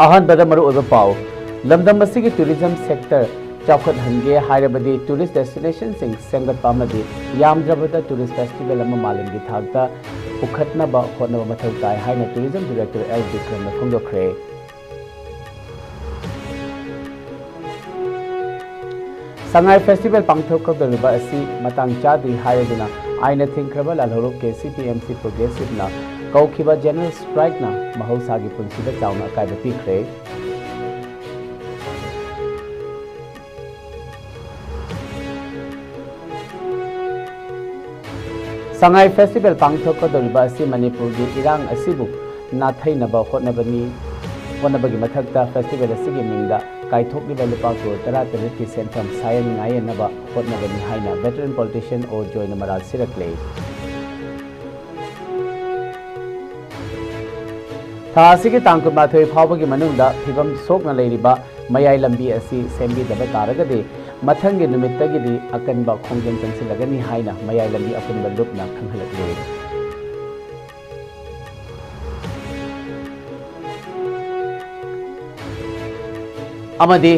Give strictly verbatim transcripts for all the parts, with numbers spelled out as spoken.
ꯑꯍꯥꯟꯕꯗ ꯃꯔꯨꯑꯣꯏꯕ ꯄꯥꯎ꯫ ꯂꯝꯗꯝ ꯑꯁꯤꯒꯤ tourism sector ꯆꯥꯎꯈꯠꯍꯟꯒꯦ ꯍꯥꯏꯔꯕꯗꯤ tourist destinationꯁꯤꯡ ꯁꯦꯝꯒꯠꯄ ꯑꯃꯗꯤ ꯌꯥꯝꯗ꯭ꯔꯕꯗ tourist festival ꯑꯃ ꯃꯥꯂꯦꯝꯒꯤ ꯊꯥꯛꯇ ꯄꯨꯈꯠꯅꯕ ꯍꯣꯠꯅꯕ ꯃꯊꯧ ꯇꯥꯏ ꯍꯥꯏꯅ Tourism Director ꯑꯦꯜ ꯕꯤꯀ꯭ꯔꯝꯅ ꯐꯣꯡꯗꯣꯛꯈ꯭ꯔꯦ꯫ ꯁꯉꯥꯏ festival ꯄꯥꯡꯊꯣꯛꯀꯗꯧꯔꯤꯕ ꯑꯁꯤ ꯃꯇꯥꯡ ꯆꯥꯗ꯭ꯔꯤ ꯍꯥꯏꯔꯗꯨꯅ ꯑꯥꯏꯟꯅ ꯊꯤꯡꯈ꯭ꯔꯕ ꯂꯥꯜꯍꯧꯂꯨꯞ K C P M C Progressiveꯅ ꯀꯧꯈꯤꯕ general strikeꯅ ꯃꯍꯧꯁꯥꯒꯤ ꯄꯨꯟꯁꯤꯗ ꯆꯥꯎꯅ ꯑꯀꯥꯏꯕ ꯄꯤꯈ꯭ꯔꯦ꯫ ꯁꯉꯥꯏ festival ꯄꯥꯡꯊꯣꯛꯀꯗꯧꯔꯤꯕ ꯑꯁꯤ ꯃꯅꯤꯄꯨꯔꯒꯤ ꯏꯔꯥꯡ ꯑꯁꯤꯕꯨ ꯅꯥꯊꯩꯅꯕ ꯍꯣꯠꯅꯕꯅꯤ꯫ ꯍꯣꯠꯅꯕꯒꯤ ꯃꯊꯛꯇ festival ꯑꯁꯤꯒꯤ ꯃꯤꯡꯗ ꯀꯥꯏꯊꯣꯛꯂꯤꯕ ꯂꯨꯄꯥ ꯀ꯭ꯔꯣꯔ ꯇꯔꯥꯇꯔꯦꯠꯀꯤ ꯁꯦꯟꯐꯝ ꯁꯥꯌꯟ ꯉꯥꯌꯦꯟꯅꯕ ꯍꯣꯠꯅꯕꯅꯤ ꯍꯥꯏꯅ veteran politician ꯑꯣ ꯖꯣꯏꯅ ꯃꯔꯥꯜ ꯁꯤꯔꯛꯂꯦ꯫ ꯊꯥ ꯑꯁꯤꯒꯤ ꯇꯥꯡ ꯀꯨꯟꯃꯥꯊꯣꯏ ꯐꯥꯎꯕꯒꯤ ꯃꯅꯨꯡꯗ ꯐꯤꯕꯝ ꯁꯣꯛꯅ ꯂꯩꯔꯤꯕ ꯃꯌꯥꯏ ꯂꯝꯕꯤ ꯑꯁꯤ ꯁꯦꯝꯕꯤꯗꯕ ꯇꯥꯔꯒꯗꯤ ꯃꯊꯪꯒꯤ ꯅꯨꯃꯤꯠꯇꯒꯤꯗꯤ ꯑꯀꯟꯕ ꯈꯣꯡꯖꯪ ꯆꯪꯁꯤꯜꯂꯒꯅꯤ ꯍꯥꯏꯅ ꯃꯌꯥꯏ ꯂꯝꯕꯤ ꯑꯄꯨꯟꯕ ꯂꯨꯞꯅ ꯈꯪꯍꯜꯂꯛꯂꯤ꯫ ꯑꯃꯗꯤ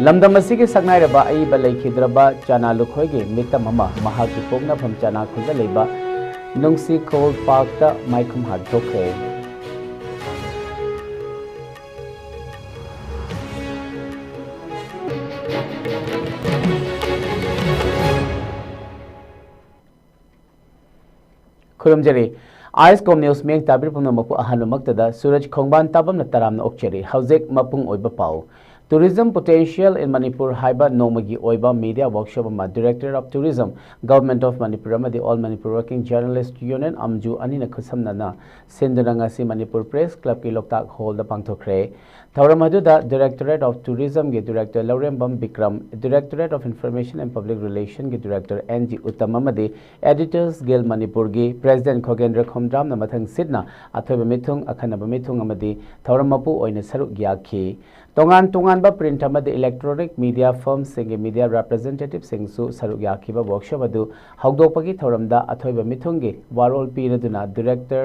ꯂꯝꯗꯝ ꯑꯁꯤꯒꯤ ꯁꯛꯅꯥꯏꯔꯕ ꯑꯏꯕ ꯂꯩꯈꯤꯗ꯭ꯔꯕ ꯆꯥꯅꯥ ꯂꯨꯈꯣꯏꯒꯤ ꯃꯤꯇꯝ ꯑꯃ ꯃꯍꯥꯛꯀꯤ ꯄꯣꯛꯅꯐꯝ ꯆꯥꯅꯥ ꯈꯨꯜꯗ ꯂꯩꯕ ꯅꯨꯡꯁꯤꯈꯣꯜ ꯄꯥꯔꯛꯇ ꯃꯥꯏꯈꯨꯝ ꯍꯥꯟꯊꯣꯛꯈ꯭ꯔꯦ꯫ ꯈꯨꯔꯨꯝꯖꯔꯤ꯫ ꯑꯥꯏꯁ ꯀꯣꯝ ꯅ꯭ꯌꯨꯁ ꯃꯤꯠꯌꯦꯡ ꯇꯥꯕꯤꯔꯤꯕ ꯄꯨꯝꯅꯃꯛꯄꯨ ꯑꯍꯥꯟꯕꯃꯛꯇꯗ ꯁꯨꯔꯖ ꯈꯣꯡꯕꯥꯟ ꯇꯥꯕꯝꯅ ꯇꯔꯥꯝꯅ ꯑꯣꯛꯆꯔꯤ꯫ ꯍꯧꯖꯤꯛ ꯃꯄꯨꯡ ꯑꯣꯏꯕ ꯄꯥꯎ꯫ Tourism Potential in Manipur ꯍꯥꯏꯕ ꯅꯣꯡꯃꯒꯤ ꯑꯣꯏꯕ media workshop ꯑꯃ Directorate of Tourism, Government of Manipur ꯑꯃꯗꯤ All Manipur Working Journalist Union, ꯑꯝꯖꯨ, ꯑꯅꯤꯅ ꯈꯨꯠꯁꯝꯅꯅ ꯁꯤꯟꯗꯨꯅ ꯉꯁꯤ ꯃꯅꯤꯄꯨꯔ Press Clubꯀꯤ ꯂꯣꯛꯇꯥꯛ ꯍꯣꯜꯗ ꯄꯥꯡꯊꯣꯛꯈ꯭ꯔꯦ꯫ ꯊꯧꯔꯝ ꯑꯗꯨꯗ Directorate of Tourismꯒꯤ Director Laurembam Bikram, Directorate of Information and Public Relationꯒꯤ Director ꯑꯦꯟ ꯖꯤ ꯎꯠꯇꯝ ꯑꯃꯗꯤ Editors Guild ꯃꯅꯤꯄꯨꯔꯒꯤ President ꯈꯣꯒꯦꯟꯗ꯭ꯔ ꯈꯣꯝꯗ꯭ꯔꯥꯝꯅ ꯃꯊꯪ ꯁꯤꯠꯅ ꯑꯊꯣꯏꯕ ꯃꯤꯊꯨꯡ, ꯑꯈꯟꯅꯕ ꯃꯤꯊꯨꯡ ꯑꯃꯗꯤ ꯊꯧꯔꯝ ꯃꯄꯨ ꯑꯣꯏꯅ ꯁꯔꯨꯛ ꯌꯥꯈꯤ꯫ ꯇꯣꯉꯥꯟ ꯇꯣꯉꯥꯟꯕ print ꯑꯃꯗꯤ electronic media firmꯁꯤꯡꯒꯤ media representativeꯁꯤꯡꯁꯨ ꯁꯔꯨꯛ ꯌꯥꯈꯤꯕ workshop ꯑꯗꯨ ꯍꯧꯗꯣꯛꯄꯒꯤ ꯊꯧꯔꯝꯗ ꯑꯊꯣꯏꯕ ꯃꯤꯊꯨꯡꯒꯤ ꯋꯥꯔꯣꯜ ꯄꯤꯔꯗꯨꯅ Director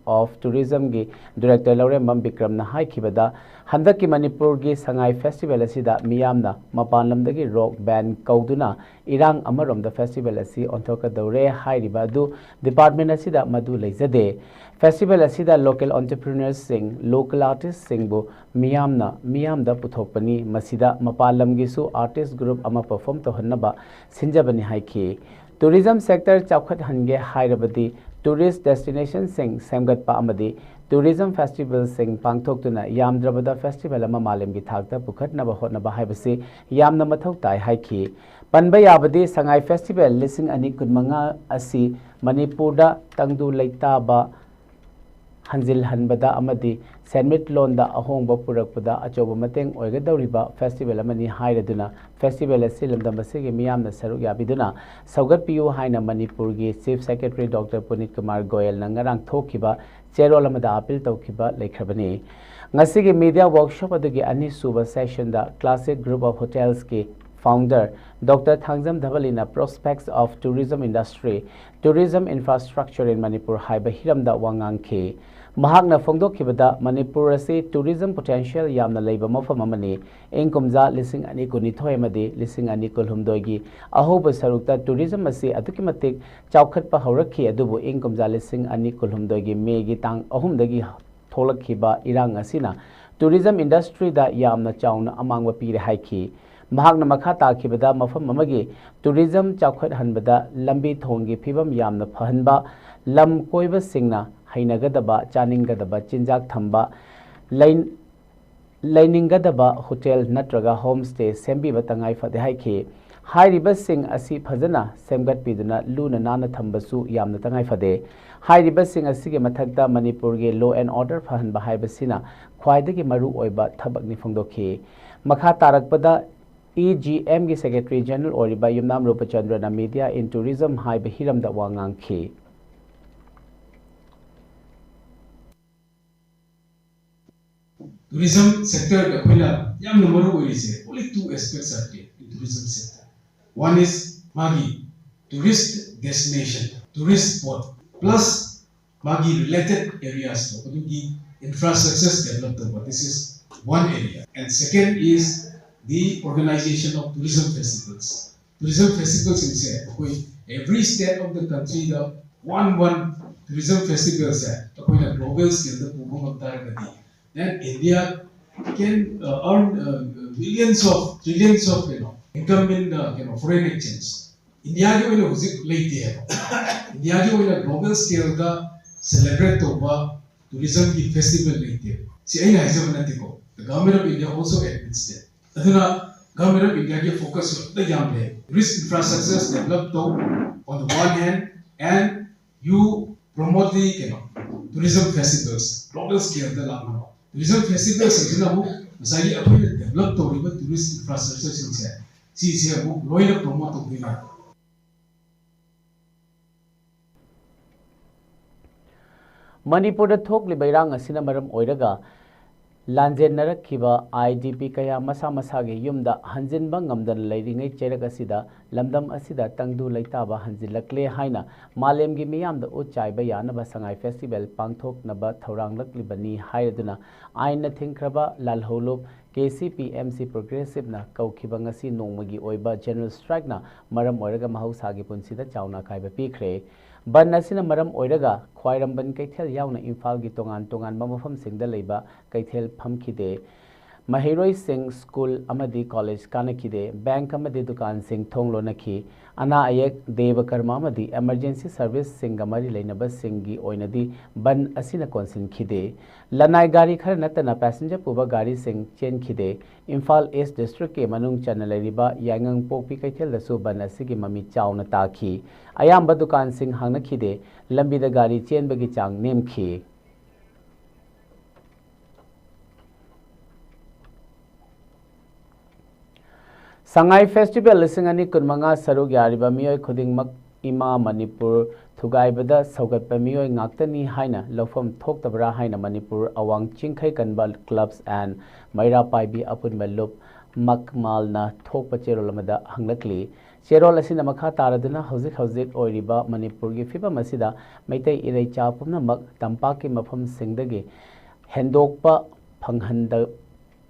ꯑꯣꯐ ꯇꯨꯔꯤꯖꯝꯒꯤ ꯗꯤꯔꯦꯛꯇꯔ ꯂꯧꯔꯦꯝꯕꯝ ꯕꯤꯀ꯭ꯔꯝꯅ ꯍꯥꯏꯈꯤꯕꯗ, ꯍꯟꯗꯛꯀꯤ ꯃꯅꯤꯄꯨꯔꯒꯤ ꯁꯉꯥꯏ ꯐꯦꯁꯇꯤꯚꯦꯜ ꯑꯁꯤꯗ ꯃꯤꯌꯥꯝꯅ ꯃꯄꯥꯟ ꯂꯝꯗꯒꯤ ꯔꯣꯛ ꯕꯦꯟ ꯀꯧꯗꯨꯅ ꯏꯔꯥꯡ ꯑꯃꯔꯣꯝꯗ ꯐꯦꯁꯇꯤꯚꯦꯜ ꯑꯁꯤ ꯑꯣꯟꯊꯣꯛꯀꯗꯧꯔꯦ ꯍꯥꯏꯔꯤꯕ ꯑꯗꯨ ꯗꯤꯄꯥꯔꯠꯃꯦꯟ ꯑꯁꯤꯗ ꯃꯗꯨ ꯂꯩꯖꯗꯦ꯫ ꯐꯦꯁꯇꯤꯚꯦꯜ ꯑꯁꯤꯗ ꯂꯣꯀꯦꯜ ꯑꯣꯟꯇꯔꯄ꯭ꯔꯤꯅꯔꯁꯤꯡ, ꯂꯣꯀꯦꯜ ꯑꯥꯔꯇꯤꯁꯁꯤꯡꯕꯨ ꯃꯤꯌꯥꯝꯅ ꯃꯤꯌꯥꯝꯗ ꯄꯨꯊꯣꯛꯄꯅꯤ꯫ ꯃꯁꯤꯗ ꯃꯄꯥꯟ ꯂꯝꯒꯤꯁꯨ ꯑꯥꯔꯇꯤꯁ ꯒ꯭ꯔꯨꯞ ꯑꯃ ꯄꯔꯐꯣꯔꯝ ꯇꯧꯍꯟꯅꯕ ꯁꯤꯟꯖꯕꯅꯤ ꯍꯥꯏꯈꯤ꯫ ꯇꯨꯔꯤꯖꯝ ꯁꯦꯛꯇꯔ ꯆꯥꯎꯈꯠꯍꯟꯒꯦ ꯍꯥꯏꯔꯕꯗꯤ ꯇꯨꯔꯤꯁ ꯗꯦꯁꯇꯤꯅꯦꯁꯟꯁꯤꯡ ꯁꯦꯝꯒꯠꯄ ꯑꯃꯗꯤ ꯇꯨꯔꯤꯖꯝ ꯐꯦꯁꯇꯤꯚꯦꯜꯁꯤꯡ ꯄꯥꯡꯊꯣꯛꯇꯨꯅ ꯌꯥꯝꯗ꯭ꯔꯕꯗ ꯐꯦꯁꯇꯤꯚꯦꯜ ꯑꯃ ꯃꯥꯂꯦꯝꯒꯤ ꯊꯥꯛꯇ ꯄꯨꯈꯠꯅꯕ ꯍꯣꯠꯅꯕ ꯍꯥꯏꯕꯁꯤ ꯌꯥꯝꯅ ꯃꯊꯧ ꯇꯥꯏ ꯍꯥꯏꯈꯤ꯫ ꯄꯟꯕ ꯌꯥꯕꯗꯤ ꯁꯉꯥꯏ ꯐꯦꯁꯇꯤꯚꯦꯜ ꯂꯤꯁꯤꯡ ꯑꯅꯤ ꯀꯨꯟꯃꯉꯥ ꯑꯁꯤ ꯃꯅꯤꯄꯨꯔꯗ ꯇꯪꯗꯨ ꯂꯩꯇꯥꯕ ꯍꯟꯖꯤꯜꯍꯟꯕꯗ ꯑꯃꯗꯤ ꯁꯦꯟꯃꯤꯠꯂꯣꯟꯗ ꯑꯍꯣꯡꯕ ꯄꯨꯔꯛꯄꯗ ꯑꯆꯧꯕ ꯃꯇꯦꯡ ꯑꯣꯏꯒꯗꯧꯔꯤꯕ ꯐꯦꯁꯇꯤꯚꯦꯜ ꯑꯃꯅꯤ ꯍꯥꯏꯔꯗꯨꯅ, ꯐꯦꯁꯇꯤꯚꯦꯜ ꯑꯁꯤ ꯂꯝꯗꯝ ꯑꯁꯤꯒꯤ ꯃꯤꯌꯥꯝꯅ ꯁꯔꯨꯛ ꯌꯥꯕꯤꯗꯨꯅ ꯁꯧꯒꯠꯄꯤꯌꯨ ꯍꯥꯏꯅ ꯃꯅꯤꯄꯨꯔꯒꯤ ꯆꯤꯐ ꯁꯦꯀ꯭ꯔꯦꯇꯔꯤ ꯗꯣꯛꯇꯔ ꯄꯨꯅꯤꯠ ꯀꯨꯃꯥꯔ ꯒꯣꯌꯜꯅ ꯉꯔꯥꯡ ꯊꯣꯛꯈꯤꯕ ꯆꯦꯔꯣꯜ ꯑꯃꯗ ꯑꯥꯄꯤꯜ ꯇꯧꯈꯤꯕ ꯂꯩꯈ꯭ꯔꯕꯅꯤ꯫ ꯉꯁꯤꯒꯤ ꯃꯤꯗꯤꯌꯥ ꯋꯥꯔꯛꯁꯣꯞ ꯑꯗꯨꯒꯤ ꯑꯅꯤꯁꯨꯕ ꯁꯦꯁꯟꯗ ꯀ꯭ꯂꯥꯁꯤꯛ ꯒ꯭ꯔꯨꯞ ꯑꯣꯐ ꯍꯣꯇꯦꯜꯁꯀꯤ ꯐꯥꯎꯟꯗꯔ ꯗꯣꯛꯇꯔ ꯊꯥꯡꯖꯝ ꯙꯕꯂꯤꯅ Prospects of Tourism Industry, Tourism Infrastructure in Manipur ꯍꯥꯏꯕ ꯍꯤꯔꯝꯗ ꯋꯥ ꯉꯥꯡꯈꯤ꯫ ꯃꯍꯥꯛꯅ ꯐꯣꯡꯗꯣꯛꯈꯤꯕꯗ, ꯃꯅꯤꯄꯨꯔ ꯑꯁꯤ ꯇꯨꯔꯤꯖꯝ ꯄꯣꯇꯦꯟꯁꯤꯌꯦꯜ ꯌꯥꯝꯅ ꯂꯩꯕ ꯃꯐꯝ ꯑꯃꯅꯤ꯫ ꯏꯪ ꯀꯨꯝꯖꯥ ꯂꯤꯁꯤꯡ ꯑꯅꯤ ꯀꯨꯟꯅꯤꯊꯣꯏ ꯑꯃꯗꯤ ꯂꯤꯁꯤꯡ ꯑꯅꯤ ꯀꯨꯟꯍꯨꯝꯗꯣꯏꯒꯤ ꯑꯍꯧꯕ ꯁꯔꯨꯛꯇ ꯇꯨꯔꯤꯖꯝ ꯑꯁꯤ ꯑꯗꯨꯛꯀꯤ ꯃꯇꯤꯛ ꯆꯥꯎꯈꯠꯄ ꯍꯧꯔꯛꯈꯤ, ꯑꯗꯨꯕꯨ ꯏꯪ ꯀꯨꯝꯖꯥ ꯂꯤꯁꯤꯡ ꯑꯅꯤ ꯀꯨꯟꯍꯨꯝꯗꯣꯏꯒꯤ ꯃꯦꯒꯤ ꯇꯥꯡ ꯑꯍꯨꯝꯗꯒꯤ ꯊꯣꯛꯂꯛꯈꯤꯕ ꯏꯔꯥꯡ ꯑꯁꯤꯅ ꯇꯨꯔꯤꯖꯝ ꯏꯟꯗꯁꯇ꯭ꯔꯤꯗ ꯌꯥꯝꯅ ꯆꯥꯎꯅ ꯑꯃꯥꯡꯕ ꯄꯤꯔꯦ ꯍꯥꯏꯈꯤ꯫ ꯃꯍꯥꯛꯅ ꯃꯈꯥ ꯇꯥꯈꯤꯕꯗ, ꯃꯐꯝ ꯑꯃꯒꯤ ꯇꯨꯔꯤꯖꯝ ꯆꯥꯎꯈꯠꯍꯟꯕꯗ ꯂꯝꯕꯤ ꯊꯣꯡꯒꯤ ꯐꯤꯕꯝ ꯌꯥꯝꯅ ꯐꯍꯟꯕ, ꯂꯝ ꯀꯣꯏꯕꯁꯤꯡꯅ ꯍꯩꯅꯒꯗꯕ, ꯆꯥꯅꯤꯡꯒꯗꯕ ꯆꯤꯟꯖꯥꯛ ꯊꯝꯕ, ꯂꯩ-, ꯂꯩꯅꯤꯡꯒꯗꯕ ꯍꯣꯇꯦꯜ ꯅꯠꯇ꯭ꯔꯒ ꯍꯣꯝ ꯁ꯭ꯇꯦ ꯁꯦꯝꯕꯤꯕ ꯇꯉꯥꯏ ꯐꯗꯦ ꯍꯥꯏꯈꯤ꯫ ꯍꯥꯏꯔꯤꯕꯁꯤꯡ ꯑꯁꯤ ꯐꯖꯅ ꯁꯦꯝꯒꯠꯄꯤꯗꯨꯅ ꯂꯨꯅ ꯅꯥꯟꯅ ꯊꯝꯕꯁꯨ ꯌꯥꯝꯅ ꯇꯉꯥꯏ ꯐꯗꯦ꯫ ꯍꯥꯏꯔꯤꯕꯁꯤꯡ ꯑꯁꯤꯒꯤ ꯃꯊꯛꯇ ꯃꯅꯤꯄꯨꯔꯒꯤ law and order ꯐꯍꯟꯕ ꯍꯥꯏꯕꯁꯤꯅ ꯈ꯭ꯋꯥꯏꯗꯒꯤ ꯃꯔꯨ ꯑꯣꯏꯕ ꯊꯕꯛꯅꯤ ꯐꯣꯡꯗꯣꯛꯈꯤ꯫ ꯃꯈꯥ ꯇꯥꯔꯛꯄꯗ ꯏ ꯖꯤ ꯑꯦꯝꯒꯤ ꯁꯦꯀ꯭ꯔꯦꯇꯔꯤ ꯖꯦꯅꯔꯦꯜ ꯑꯣꯏꯔꯤꯕ ꯌꯨꯝꯅꯥꯝ ꯔꯨꯄꯆꯟꯗ꯭ꯔꯅ Media in Tourism ꯍꯥꯏꯕ ꯍꯤꯔꯝꯗ ꯋꯥ ꯉꯥꯡꯈꯤ꯫ ꯇꯨꯔꯤꯖꯝ ꯁꯦꯛꯇꯔꯗ ꯑꯩꯈꯣꯏꯅ ꯌꯥꯝꯅ ꯃꯔꯨ ꯑꯣꯏꯔꯤꯁꯦ, only two aspects are there in tourism sector. One is ꯃꯥꯒꯤ tourist destination, tourist spot, plus ꯃꯥꯒꯤ related areas ꯇꯣ ꯑꯗꯨꯒꯤ infrastructures develop ꯇꯧꯕ, this is one area. And second is the organization of tourism festivals. Tourism festival ꯁꯤꯡꯁꯦ ꯑꯩꯈꯣꯏ every state of the country the one one tourism festival ꯁꯦ ꯑꯩꯈꯣꯏꯅ global scale ꯗ ꯄꯨꯕ ꯉꯝ ꯇꯥꯔꯒꯗꯤ, then India can uh, earn uh, billions of, trillions of, you know, income in uh, you know, foreign exchange. ꯏꯟꯗꯤꯌꯥꯒꯤ ꯑꯣꯏꯅ ꯍꯧꯖꯤꯛ ꯂꯩꯇꯦ ꯍꯥꯏꯕ꯫ ꯏꯟꯗꯤꯌꯥꯒꯤ ꯑꯣꯏꯅ global scale ꯗ celebrate ꯇꯧꯕ tourism ꯒꯤ festival ꯂꯩꯇꯦ꯫ ꯁꯤ ꯑꯩꯅ ꯍꯥꯏꯖꯕ ꯅꯠꯇꯦꯀꯣ, the Government of India also admits that. ꯑꯗꯨꯅ Government of India ꯒꯤ focus ꯁꯨ ꯑꯝꯇ ꯌꯥꯝ ꯂꯩ꯫ Tourist infrastructures develop ꯇꯧ on the one hand, and you promote the, ꯀꯩꯅꯣ, tourism festivals global scale ꯗ ꯂꯥꯛꯅꯕ꯫ Tourism festivals ꯁꯤꯡꯁꯤꯅ ꯑꯃꯨꯛ ꯉꯁꯥꯏꯒꯤ ꯑꯩꯈꯣꯏꯅ develop ꯇꯧꯔꯤꯕ tourist infrastructure ꯁꯤꯡꯁꯦ, ꯁꯤꯁꯦ ꯑꯃꯨꯛ ꯂꯣꯏꯅ promote ꯇꯧꯗꯣꯏꯅꯦ꯫ ꯃꯅꯤꯄꯨꯔꯗ ꯊꯣꯛꯂꯤꯕ ꯏꯔꯥꯡ ꯑꯁꯤꯅ ꯃꯔꯝ ꯑꯣꯏꯔꯒ ꯂꯥꯟꯖꯦꯟꯅꯔꯛꯈꯤꯕ ꯑꯥꯏ ꯗꯤ ꯄꯤ ꯀꯌꯥ ꯃꯁꯥ ꯃꯁꯥꯒꯤ ꯌꯨꯝꯗ ꯍꯟꯖꯤꯟꯕ ꯉꯝꯗꯅ ꯂꯩꯔꯤꯉꯩ ꯆꯩꯔꯛ ꯑꯁꯤꯗ ꯂꯝꯗꯝ ꯑꯁꯤꯗ ꯇꯪꯗꯨ ꯂꯩꯇꯥꯕ ꯍꯟꯖꯤꯜꯂꯛꯂꯦ ꯍꯥꯏꯅ ꯃꯥꯂꯦꯝꯒꯤ ꯃꯤꯌꯥꯝꯗ ꯎꯠ ꯆꯥꯏꯕ ꯌꯥꯅꯕ ꯁꯉꯥꯏ ꯐꯦꯁꯇꯤꯚꯦꯜ ꯄꯥꯡꯊꯣꯛꯅꯕ ꯊꯧꯔꯥꯡꯂꯛꯂꯤꯕꯅꯤ ꯍꯥꯏꯔꯗꯨꯅ ꯑꯥꯏꯟꯅ ꯊꯤꯡꯈ꯭ꯔꯕ ꯂꯥꯜꯍꯧꯂꯨꯞ K C P M C ꯄ꯭ꯔꯣꯒ꯭ꯔꯦꯁꯤꯞꯅ ꯀꯧꯈꯤꯕ ꯉꯁꯤ ꯅꯣꯡꯃꯒꯤ ꯑꯣꯏꯕ ꯖꯦꯅꯔꯦꯜ ꯁ꯭ꯇ꯭ꯔꯥꯏꯛꯅ ꯃꯔꯝ ꯑꯣꯏꯔꯒ ꯃꯍꯧꯁꯥꯒꯤ ꯄꯨꯟꯁꯤꯗ ꯆꯥꯎꯅ ꯑꯀꯥꯏꯕ ꯄꯤꯈ꯭ꯔꯦ꯫ ꯕꯟ ꯑꯁꯤꯅ ꯃꯔꯝ ꯑꯣꯏꯔꯒ ꯈ꯭ꯋꯥꯏꯔꯝꯕꯟ ꯀꯩꯊꯦꯜ ꯌꯥꯎꯅ ꯏꯝꯐꯥꯜꯒꯤ ꯇꯣꯉꯥꯟ ꯇꯣꯉꯥꯟꯕ ꯃꯐꯝꯁꯤꯡꯗ ꯂꯩꯕ ꯀꯩꯊꯦꯜ ꯐꯝꯈꯤꯗꯦ꯫ ꯃꯍꯩꯔꯣꯏꯁꯤꯡ ꯁ꯭ꯀꯨꯜ ꯑꯃꯗꯤ ꯀꯣꯂꯦꯖ ꯀꯥꯅꯈꯤꯗꯦ꯫ ꯕꯦꯡꯛ ꯑꯃꯗꯤ ꯗꯨꯀꯥꯟꯁꯤꯡ ꯊꯣꯡ ꯂꯣꯟꯅꯈꯤ꯫ ꯑꯅꯥ ꯑꯌꯦꯛ, ꯗꯦꯕ ꯀꯔꯃ ꯑꯃꯗꯤ ꯏꯃꯔꯖꯦꯟꯁꯤ ꯁꯔꯚꯤꯁꯁꯤꯡꯒ ꯃꯔꯤ ꯂꯩꯅꯕꯁꯤꯡꯒꯤ ꯑꯣꯏꯅꯗꯤ ꯕꯟ ꯑꯁꯤꯅ ꯀꯣꯟꯁꯤꯟꯈꯤꯗꯦ꯫ ꯂꯅꯥꯏ ꯒꯥꯔꯤ ꯈꯔ ꯅꯠꯇꯅ ꯄꯦꯁꯦꯟꯖꯔ ꯄꯨꯕ ꯒꯥꯔꯤꯁꯤꯡ ꯆꯦꯟꯈꯤꯗꯦ꯫ ꯏꯝꯐꯥꯜ ꯏꯁ ꯗꯤꯁꯇ꯭ꯔꯤꯛꯀꯤ ꯃꯅꯨꯡ ꯆꯟꯅ ꯂꯩꯔꯤꯕ ꯌꯥꯏꯉꯪꯄꯣꯛꯄꯤ ꯀꯩꯊꯦꯜꯗꯁꯨ ꯕꯟ ꯑꯁꯤꯒꯤ ꯃꯃꯤ ꯆꯥꯎꯅ ꯇꯥꯈꯤ꯫ ꯑꯌꯥꯝꯕ ꯗꯨꯀꯥꯟꯁꯤꯡ ꯍꯥꯡꯅꯈꯤꯗꯦ꯫ ꯂꯝꯕꯤꯗ ꯒꯥꯔꯤ ꯆꯦꯟꯕꯒꯤ ꯆꯥꯡ ꯅꯦꯝꯈꯤ꯫ ꯁꯉꯥꯏ ꯐꯦꯁꯇꯤꯚꯦꯜ ꯂꯤꯁꯤꯡ ꯑꯅꯤ ꯀꯨꯟꯃꯉꯥ ꯁꯔꯨꯛ ꯌꯥꯔꯤꯕ ꯃꯤꯑꯣꯏ ꯈꯨꯗꯤꯡꯃꯛ ꯏꯃꯥ ꯃꯅꯤꯄꯨꯔ ꯊꯨꯒꯥꯏꯕꯗ ꯁꯧꯒꯠꯄ ꯃꯤꯑꯣꯏ ꯉꯥꯛꯇꯅꯤ ꯍꯥꯏꯅ ꯂꯧꯐꯝ ꯊꯣꯛꯇꯕ꯭ꯔꯥ ꯍꯥꯏꯅ ꯃꯅꯤꯄꯨꯔ ꯑꯋꯥꯡ ꯆꯤꯡꯈꯩ ꯀꯟꯕ clubs and ꯃꯩꯔꯥ ꯄꯥꯏꯕꯤ ꯑꯄꯨꯟꯕ ꯂꯨꯞ ꯃꯛꯃꯥꯜꯅ ꯊꯣꯛꯄ ꯆꯦꯔꯣꯜ ꯑꯃꯗ ꯍꯪꯂꯛꯂꯤ꯫ ꯆꯦꯔꯣꯜ ꯑꯁꯤꯅ ꯃꯈꯥ ꯇꯥꯔꯗꯨꯅ ꯍꯧꯖꯤꯛ ꯍꯧꯖꯤꯛ ꯑꯣꯏꯔꯤꯕ ꯃꯅꯤꯄꯨꯔꯒꯤ ꯐꯤꯕꯝ ꯑꯁꯤꯗ ꯃꯩꯇꯩ ꯏꯔꯩꯆꯥ ꯄꯨꯝꯅꯃꯛ ꯇꯝꯄꯥꯛꯀꯤ ꯃꯐꯝꯁꯤꯡꯗꯒꯤ ꯍꯦꯟꯗꯣꯛꯄ ꯐꯪꯍꯟꯗ-,